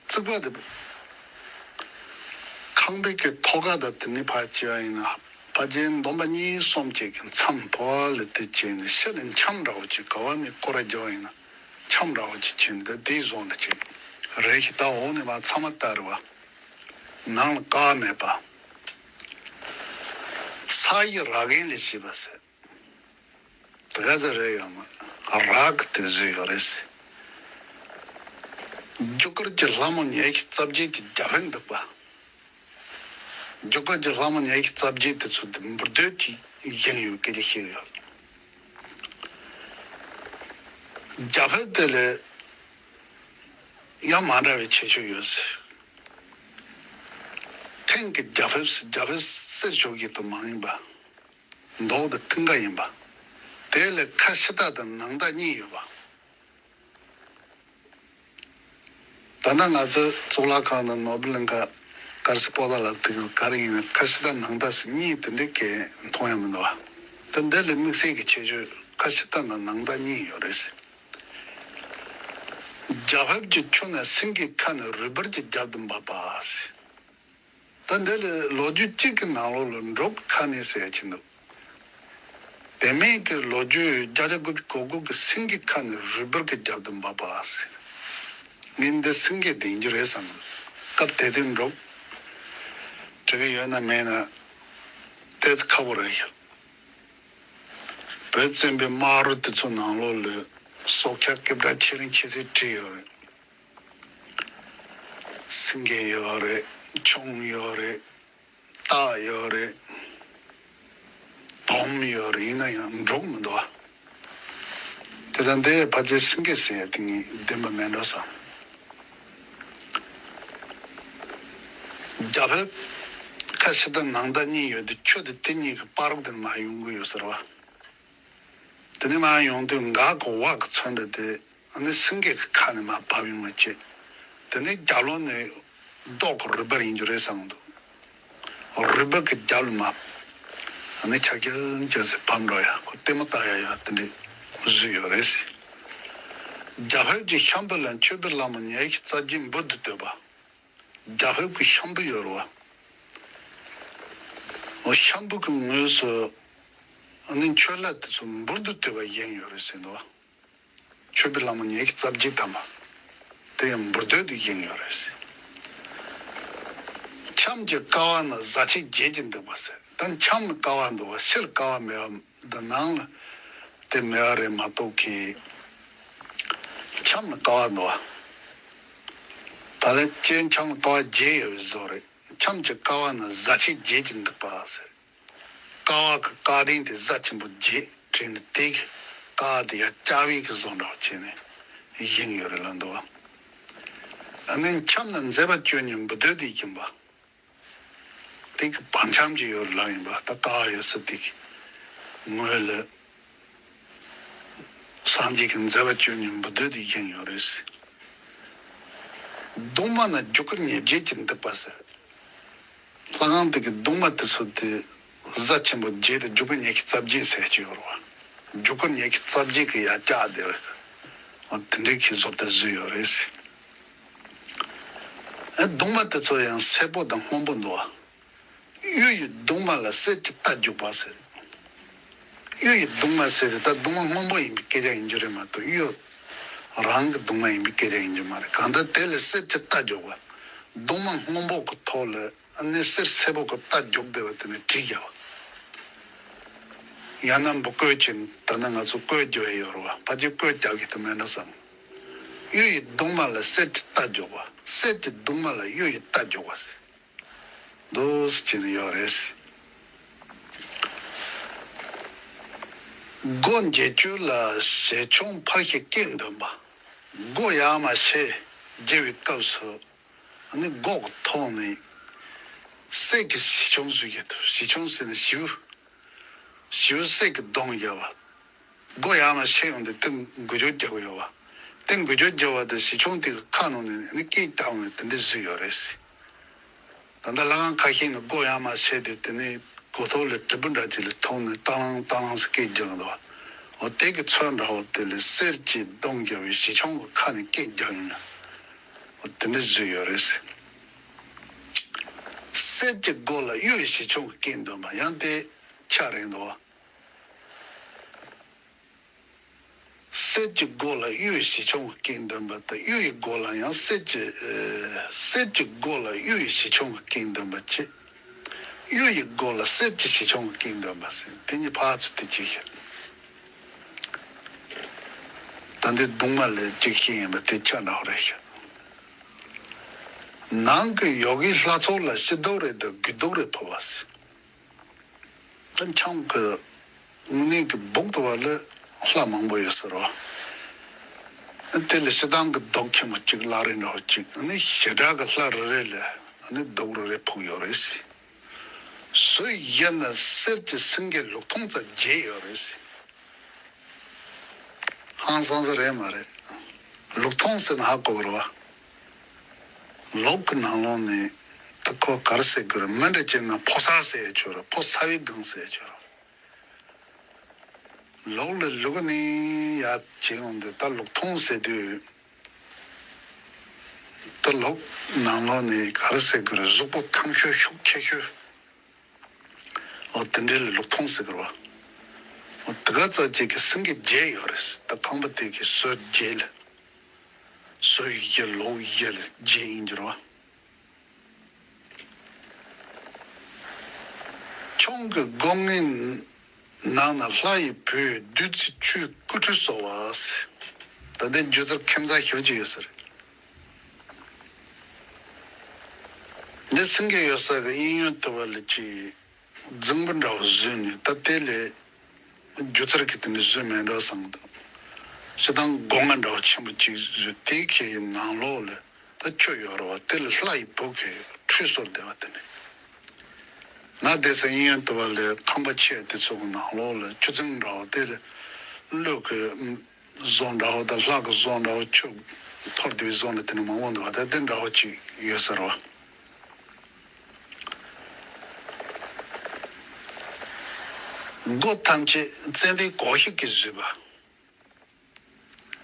བརྩིགས་པ་དེ་ཁང་པའི་གི་ཐོག་ཁ་དང་དེ་ནས་ཕར་བྱས་པ་ཡིན་ན། ཕ་རྒྱལ་འདོམ་པ་གཉིས་གསུམ་བཅས་ཀྱི་མཚམས་ཕོ་བ་ལ་དེ་བྱས་ནས་ཤི་ལ་འཆམ་འདྲ་བོ་ཅིག་ག་བ་ནས་སྐོར་ར་རྒྱག་པ་ཡིན་ན་འཆམ་འདྲ་བོ་ཅིག་བྱས་ནས་དེ་བཟོ་འདྲ་ཅིག་རེད་ཤི། ད་འོག་ནས་མར་ཚང་མ་བལྟ་རེད་བ། ནང་ལ་ཀ་བ་མེད་པ། ས་ཡི་ར་གན་ལས་བྱས་པ་ཟེར། དེ་ག་ཚོད་རེད་ཡོད་མ། རག་དེ་བཟོས་ཡོད་རེད་ཟེར། རྒྱུ་སྐར་གྱི་ལྷ་མོ་ཉི་ཤུ་རྩ་བརྒྱད་ཀྱི་རྒྱ་ཕིབས་འདུག་པ། རྒྱུ་སྐར་གྱི་ལྷ་མོ་ཉི་ཤུ་རྩ་བརྒྱད་དེ་ཚོ་དེ་འབུར་དོད་ཀྱིས་བཞེངས་ཡོད་སྐད་ཆ་བཤད་ཡོད། རྒྱ་ཕིབས་དེ་ལས་ཡང་མ་འདྲ་བའི་ཁྱད་ཆོས་ཡོད་ཟེར། ཐེངས་ཀྱི་རྒྱ་ཕིབས་སུ་རྒྱ་ཕིབས་གསེར་ཞོ་བཞིན་དུ་མ་ཡིན་པ། མདོག་དང་མཐུན་ཁ་ཡིན་པ། དེ་ལ་ཁ་ཕྱི་ལྟ་དང་ནང་ལྟ་གཉིས་ཡོད་པ། ད་ལྟ་ང་ཚོའི་གཙུག་ལག་ཁང་དང་ནོར་བུ་གླིང་ཁ། དཀར་སེར་པོ་ཏ་ལ་དེ་ག་རེ་ཡིན་ན་ཁ་ཕྱི་ལྟ་ནང་ལྟ་ཟེར་གཉིས་དེ་འདྲའི་སྐད་མཐོང་ཡ་མི་འདུག་བ། ད་འདི་ལ་དམིགས་བསལ་གྱི་ཁྱད་ཆོས་ཁ་ཕྱི་ལྟ་དང་ནང་ལྟ་གཉིས་ཡོད་རེད་ཟེར། རྒྱ་ཕིབས་ཀྱི་ཆུ་ནི་སེང་གེའི་ཁ་ནས་རུས་སྦལ་གྱི་རྒྱབ་ཏུ་འབབ་པ་ཟེར། ད་འདི་ལ་ལོ་རྒྱུས་གཅིག་གི་ནང་ལོགས་ལ་འབྲོག་གི་ཁ་ནས་ཟེར་ཡ་ཅིག་འདུག་དེ་མིན་གྱི་ལོ་རྒྱུས་བརྒྱ་ཆ་དགུ་བཅུ་གོ་དགུ་གི་སེང་གེའི་ཁ་ནས་རུས་སྦལ་གྱི་རྒྱབ་ཏུ་འབབ་པ་ཟེར། ངས་འདི་སེང་གེ་དེ་ཡིན་རྒྱུ་རེད་བསམ། སྐབས་དེ་དུས་འབྲོག་དྲི་གི་ཡོད་ན་མེད་ན་ཏོག་ཙམ་ཁག་པོ་རེད་ཤག་བོད་བཙན་པོའི་དམག་རོ་དེ་ཚོ་ནང་ལོགས་ལ་སྲོག་ཆགས་སྐད་གྲགས་ཆེ་རིང་ཆེ་ཚད་བྲིས་ཡོད་རེད། སེང་གེ་ཡོད་རེད། ཁྱུང་ཡོད་རེད། སྟག་ཡོད་རེད། དོམ་ཡོད་རེད། ཡིན་ན་ཡང་འབྲོག་མི་འདུག་བ། དེ་དང་དེ་ཕལ་ཆེར་སེང་གེ་ཟེར་ཡ་དེ་ངས་བདེན་པ་མེད་འགྲོ་བསམ། རྒྱ་ཕིབས་ཁ་ཕྱི་ལྟ་ནང་ལྟ་གཉིས་ཡོད་དུས་ཆུ་དེ་དེ་གཉིས་ཀྱི་བར་དུ་མར་ཡོང་གི་ཡོད་ཟེར་བ། དེ་ནས་མར་ཡོང་དུས་འགག་གི་འོག་གི་ཚོན་འདྲ་དེ་ཨ་ནི་སེང་གེ་གི་ཁ་ནས་མར་བབས་ཡོང་བ་བྱས། དེ་ནས་རྒྱབ་ལོགས་ནས་མདོག་གི་རུས་སྦལ་ཡིན་རྒྱུ་རེད་བསམ་འདུག་རུས་སྦལ་གྱི་རྒྱབ་ལ་མར་ཨ་ནི་ཆག་ཆག་ཆག་ཟེར་བབས་འགྲོ་ཡ། ཁོ་ལྟད་མོ་ལྟ་ཡ་ཡ་དེ་འདྲས་བཟོས་ཡོད་རེད་ཟེར། རྒྱ་ཕིབས་ཀྱི་ཤམ་བུ་ལ་མཆོད་པའི་ལྷ་མོ་ཉི་ཤུ་རྩ་བརྒྱད་འབུར་དུ་བཏོད་པ། རྒྱ་ཕིབས་ཀྱི་ཤམ་བུ་ཡོད་རེད་བ། འོ་ཤམ་བུ་གི་ངོས་སུ་ཨ་ནི་མཆོད་ལྷ་དེ་ཚོ་འབུར་དུ་བཏོད་པ་བཞེངས་ཡོད་རེད་ཟེར་འདུག་བ། མཆོད་པའི་ལྷ་མོ་ཉི་ཤུ་རྩ་བརྒྱད་ཐམ་པ་དེ་ཡང་འབུར་དོད་དུ་བཞེངས་ཡོད་རེད་ཟེར། འཆམ་གྱི་ཀ་བ་ནི་གཟའ་ཆེན་བརྒྱད་ཀྱིས་འདུག་པ་ཟེར། ད་འཆམ་ནི་ཀ་བ་འདུག་བ། ཤི་ལ་ཀ་བ་མེད་པ་འདི་ནང་ལ་དེ་མེད་པ་རེད་མ་གཏོགས་ཀི། འཆམ་ནི་ཀ་བ་འདུག་བ། ད་ལན་ཅན་འཆམ་ནི་ཀ་བ་བརྒྱད་ཡོད་པའི་བཟོ་རེད། འཆམ་གྱི་ཀ་བ་ནི་གཟའ་ཆེན་བརྒྱད་ཀྱིས་འདུག་པ་ཟེར། ཀ་བ་གི་བཀའ་དྲིན་དེ་གཟའ་ཆེན་པོ་བརྒྱད་བྲིས་ནས་དེ་གི་ཀ་བ་དེ་ཡར་ལྕགས་བི་གི་བཟོ་འདྲ་བྱས་ནས་བཞེངས་ཡོད་རེད་ལབ་འདུག་བ། ཨ་ནི་འཆམ་ནི་མཛད་པ་བཅུ་གཉིས་འབུར་དོད་དུ་བཞེངས་པ། དེ་གི་བར་འཆམ་གྱི་ཡོད་རེད་ལབ་ཡིན་པ། ད་ཀ་བ་ཡོད་ས་དེ་གི་ངོས་ལ་སངས་རྒྱས་ཀྱི་མཛད་པ་བཅུ་གཉིས་འབུར་དོད་དུ་བཞེངས་ཡོད་རེད་ཟེར། གདུང་མ་ནི་རྒྱུ་སྐར་ཉེར་བརྒྱད་ཀྱིས་འདུག་པ་ཟེར། ལྷ་ཁང་དེ་གི་གདུང་མ་དེ་ཚོ་དེ་གཟའ་ཆེན་པོ་བརྒྱད་དང་རྒྱུ་སྐར་ཉི་ཤུ་རྩ་བརྒྱད་ཟེར་གྱི་ཡོད་རེད་བ། རྒྱུ་སྐར་ཉི་ཤུ་རྩ་བརྒྱད་ཀྱི་ཡར་ལྕགས་དེ་རེད། འོ་དེ་འདྲའི་གི་བཟོ་ལྟ་བཟོས་ཡོད་རེད་ཟེར། ཨ་གདུང་མ་དེ་ཚོ་ཡང་སེར་པོ་དང་སྔོན་པོ་འདུག་བ། གཡུ་ཡི་གདུང་མ་ལ་གསེར་གྱི་རྟ་རྒྱུག་པ་ཟེར། གཡུ་ཡི་གདུང་མ་ཟེར་དེ་ད་གདུང་མ་སྔོན་པོ་ཡིན་པའི་སྐད་ཆ་ཡིན་རྒྱུ་རེད་མ་གཏོགས་གཡུ་རང་གི་གདུང་མ་ཡིན་པའི་སྐད་ཆ་ཡིན་རྒྱུ་མ་རེད། གང་ལྟར་དེ་ལ་གསེར་གྱི་རྟ་རྒྱུག་པ། གདུང་མ་སྔོན་པོ་གི་ཐོག་ལ་ཨ་ནི་གསེར་སེར་པོ་གི་རྟ་རྒྱུག་བསྡད་པ་དེ་ནི་བྲིས་བཞག་པ། ཡང་ན་འབུ་བརྐོས་ཀྱིན་ད་ནི་ང་ཚོ་བརྐོས་རྒྱུ་ཡོད་རེད་བ། ཕལ་ཆེར་བརྐོས་རྒྱག་གི་དེ་མེད་འགྲོ་བསམ། གཡུ་ཡི་གདུང་མ་ལ་གསེར་གྱི་རྟ་རྒྱུག་པ། གསེར་གྱི་གདུང་མ་ལ་གཡུ་ཡི་རྟ་རྒྱུག་པ་ཟེར། འདུག་སེ་བྱས་ནས་ཡོད་རེད། སྒོ་འབྱེད་དུས་ལ་ཞལ་ཆུང་ཕར་ཞིག་སྐད་འདོན་པ། སྒོ་ཡར་མར་ཕྱེ་འབྱེད་པའི་སྐབས་སུ་ཨ་ནི་སྒོ་གི་ཐོག་ནས་གསེར་གྱི་ཞལ་ཆུང་བཟོས་ཀྱི་འདུག་ཞལ་ཆུང་ཟེར་ན་ཞེའུ། ཞེའུ་གསེར་གྱི་གདོང་བརྒྱབ་པ། སྒོ་ཡར་མར་ཕྱེ་ཡོང་དུས་དེ་འགུལ་སྐྱོད་རྒྱག་གི་ཡོད་པ། དེ་འགུལ་སྐྱོད་བརྒྱབ་པ་དེ་གཞི་ཁྱོན་དེ་གི་ཁ་ནང་ནས་ནི་སྐད་བརྒྱབ་ནས་དེ་འདྲ་བཟོས་ཡོད་རེད། ད་ལྟ་ལྷ་ཁང་ཁ་ཤས་ནས་སྒོ་ཡར་མར་ཕྱེ་དུས་དེ་ནས་སྒོ་ཐོག་ལ་དྲིལ་བུ་འདྲ་ཅིག་ལ་ཐུག་ནས་ཏང་ཏང་ཟེར་སྐད་རྒྱག་འདུག་འོ་དེ་གི་ཚོན་འདྲ་བོ་དེ་ལ་གསེར་གྱི་སྡོང་བརྒྱབ་པའི་གཞི་ཁྱོན་གི་ཁ་ནས་སྐད་རྒྱག་ཡོང་ན། འོ་དེ་འདྲ་བཟོས་ཡོད་རེད། གསེར་གྱི་སྒོ་ལ་གཡུ་ཡི་གཞི་ཁྱོན་གྱི་སྐད་འདོན་པ་ཡང་དེ་ཆ་རེད་འདུག་གསེར་གྱི་སྒོ་ལ་གཡུ་ཡི་གཞི་ཁྱོན་གྱི་སྐད་འདོན་པ་དང་གཡུ་ཡི་སྒོ་ལ་ཡང་གསེར་གྱི་ཨེ། གསེར་གྱི་སྒོ་ལ་གཡུ་ཡི་གཞི་ཁྱོན་གྱི་སྐད་འདོན་པ་བྱས། གཡུ་ཡི་སྒོ་ལ་གསེར་གྱི་གཞི་ཁྱོན་གྱི་སྐད་འདོན་པ་ཟེར་དེ་གཉིས་ཕར་ཚུར་དེ་གཅིག་བཤད། ད་འདི་གདུང་མ་ལས་གཅིག་ཤེས་ཡིན་པ་དེ་ཆ་འདྲ་བོ་རེད་ཤག་ནང་གི་ཡོ་གིའི་ལྷ་ཚོགས་ལ་ཕྱི་རྡོག་རེ་དང་སྒོས་རྡོག་རེ་ཕུབ་པ་ཟེར། ད་ཁྱམས་ཀྱི་དངོས་གནས་ཀྱི་སྦུག་ཏུ་བ་ལ་ལྷ་མང་པོ་ཡོད་ཟེར་རོ། དེ་ལ་སྤྱིར་བཏང་གི་རྡོག་ཆེན་པོ་གཅིག་བླ་རེ་འདྲ་བོ་གཅིག་ཨ་ནི་ཞེ་དྲག་གི་ལྷ་རེ་རེ་ལ་ཨ་ནི་རྡོག་རེ་རེ་ཕུག་ཡོད་རེད་ཟེར། ཟུར་བཞི་ན་གསེར་གྱི་སེང་གེ་ལུག་ཐུང་ཙམ་བརྗེས་ཡོད་རེད་ཟེར། ཧང་སང་ས་རེད་མ་རེད། ལུག་ཐུང་ཟེར་ན་ཧ་གོ་གི་རེད་བ། ལུག་གི་ནང་ལོགས་ནས་ད་ཁོ་ག་རེ་ཟེར་དགོས་རེད། མི་འདྲ་བྱས་ན་ཕོ་གསར་ཟེར་ཡ་ཆོག་རེད། ཕོ་གསར་བའི་སྒང་ཟེར་ཡ་ཆོག་རེད། ལུག་ལ་ལུག་ནི་ཡ་བྱེད་ཡོང་དུས་ད་ལུག་ཐུང་ཟེར་དུས་ད་ལུག་ནང་ལོགས་ནས་ག་རེ་ཟེར་དགོས་རེད། གཟུགས་པོ་ཐང་ཤོས་ཤུགས་ཆེ་ཤོས། འོ་དེ་འདྲའི་ལུག་ཐུང་ཟེར་གི་རེད་བ། འོ་དེ་ག་ཙམ་ཅིག་གི་སེང་གེ་བརྒྱད་ཡོད་རེད། ད་ཁང་པ་དེ་གི་ཟུར་བརྒྱད་ལ། ཟུར་བཞི་ལོགས་བཞི་ལ་བརྒྱད་ཡིན་གྱི་རེད་བ། ཁྱུང་གི་སྒོ་ངའི་ནང་ན་ལྷ་ཡི་བུས་བདུད་རྩི་ཆུའི་སྐུ་ཁྲུས་གསོལ་བ་ཟེར། ད་ལྟའི་སྒྱུ་རྩལ་ཁྱད་མཚར་ཞེ་པོ་ཅིག་ཡོད་ས་རེད། འདི་སེང་གེ་ཡོད་ས་གི་གཡས་གཡོན་དུ་བ་ལ་ཅིག་རྫིང་བུ་འདྲ་བོ་བཟོས་ནས་ད་དེ་ལས་སྒྱུ་རྩལ་གྱི་དེ་འདྲ་བཟོས་མེད་འགྲོ་བསམ་འདུག་སྤྱིར་བཏང་སྒོ་ང་འདྲ་བོ་ཆེན་པོ་ཅིག་བཟོས་དེ་ཁའི་ནང་ལོགས་ལ་ད་ཆུ་ཡོད་རེད་བ། དེ་ལ་ལྷ་ཡི་བུ་གིས་ཁྲུས་གསོལ་བསྡད་པ་དེ་ནི། ང་བསྡད་ས་གཡས་གཡོན་དུ་བ་ལ་ཁང་པ་ཆེ་དེ་ཚོ་གི་ནང་ལོགས་ལ་ཆུ་རྫིང་འདྲ་བོ་དེ་ལ་ཀླུ་གི་བཟོ་འདྲ་བོ་དང་ལྷ་གི་བཟོ་འདྲ་བོ་ཆུ་འཐོར་བསྡད་པའི་བཟོ་འདྲ་དེ་ནི་མང་པོ་འདུག་བ། ད་དེ་འདྲ་བོ་ཅིག་ཡོད་ས་རེད་བ། སྒོ་ཐམས་ཅད་ཙན་དན་གོར་ཞིག་གིས་བཟོས་པ།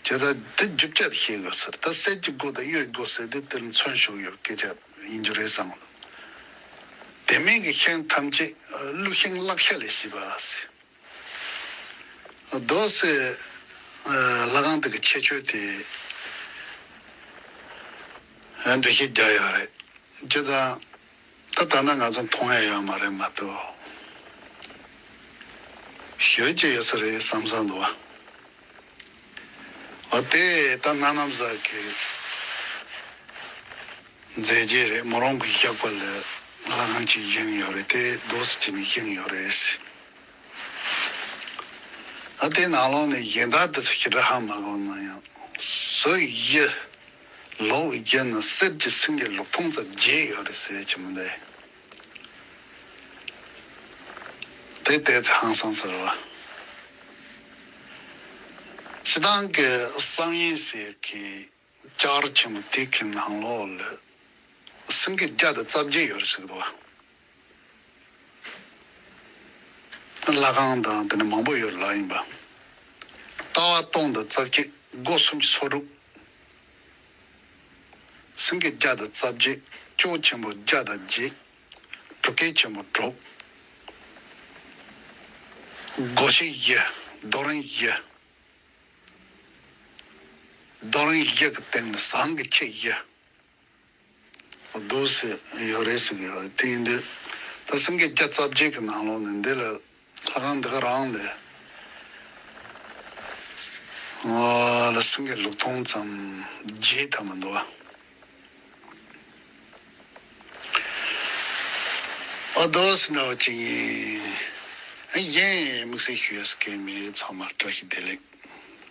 བྱས་ཙང་དེ་རྒྱུ་ཆ་དེ་ཤེས་དགོས་ཟེར། ད་གསེར་གྱི་སྒོ་དང་གཡུ་ཡི་སྒོ་ཟེར་དུས་དེ་ལ་མཚོན་ཞུགས་ཡོད་སྐད་ཆ་ཡིན་རྒྱུ་རེད་བསམ། དེ་མིན་གྱི་ཤིང་ཐམས་ཅད་ཀླུ་ཤིང་གླག་ཤ་ལས་བྱས་པ་ཟེར། རྡོ་སེ་ལྷ་ཁང་དེ་གི་ཁྱད་ཆོས་དེ་འགྲེལ་བཤད་རྒྱག་ཡོད་རེད། བྱས་ཙང་། ད་ད་ལྟ་ང་ཚོ་མཐོང་ཡ་ཡོད་མ་རེད་མ་གཏོགས། ཞོལ་གྱི་ཡོད་ས་རེད་བསམ་བསམ་འདུག་བ། འོ་དེ་ད་གནའ་ནམ་ཟག་གི་མཛད་རྗེས་རེད། མོ་རང་གི་ཞག་པ་ལ་ལྷ་ཁང་ཅིག་བཞེངས་ཡོད་རེད། དེ་རྡོ་སེ་ཅིག་ནས་བཞེངས་ཡོད་རེད། ཨ་དེ་ནང་ལོགས་ནས་གཞན་དག་དེ་ཚོ་ཞེ་དྲག་ཧ་མ་གོ་ན་ཡང་། ཟུར་བཞི་ལོགས་བཞི་ན་གསེར་གྱི་སེང་གེ་ལུག་ཐུང་ཙམ་བརྒྱད་ཡོད་རེད་ཟེར་གྱི་མི་འདུག་དེ་ལྟས་ཚེ་ཧང་སང་ས་རེད་བ། སྤྱིར་བཏང་གི་བསམ་ཡས་ཟེར་གྱི་ལྕགས་རི་ཆེན་པོ་དེ་གི་ནང་ལོགས་ལ་སེང་གེ་བརྒྱ་དང་རྩ་བརྒྱད་ཡོད་རེད་ཟེར་གི་འདུག་བ། ལྷ་ཁང་དང་དེ་ནས་མང་པོ་ཡོད་ལ་ཡིན་པ། ལྟ་བ་སྟོང་དང་རྩ་བརྒྱད། སྒོ་སུམ་ཅུ་སོ་དྲུག་སེང་གེ་བརྒྱ་དང་རྩ་བརྒྱད། ལྕོག་ཆེན་པོ་བརྒྱ་དང་བརྒྱད། གྲུ་སྐེད་ཆེན་པོ་དྲུག་སྒོ་ཕྱེ་བཞི། རྡོ་རིང་བཞི། རྡོ་རིང་བཞི་གི་སྟེང་ལ་ཟངས་ཀྱི་ཁྱི་བཞི། འདུག་སེ་ཡོད་རེད་ཟེར་གྱི་ཡོད་རེད། དེ་ཡིན་དུས་ད་སེང་གེ་བརྒྱ་རྩ་བརྒྱད་ཀྱི་ནང་ལོགས་ནས་འདི་ལ་ལྷ་ཁང་འདི་ག་རང་ལས་ཨོ་ལ་སེང་གེ་ལུག་ཐུང་ཙམ་བརྒྱད་ཐམ་པ་འདུག་བ། ཨོ་འདུག་སེ་འདྲ་བ་ཅིག་ཡིན། གཞན་དམིགས་བསལ་ཞུ་ཡས་སྐད་མེད། ཚང་མ་བཀྲ་ཤིས་བདེ་ལེགས།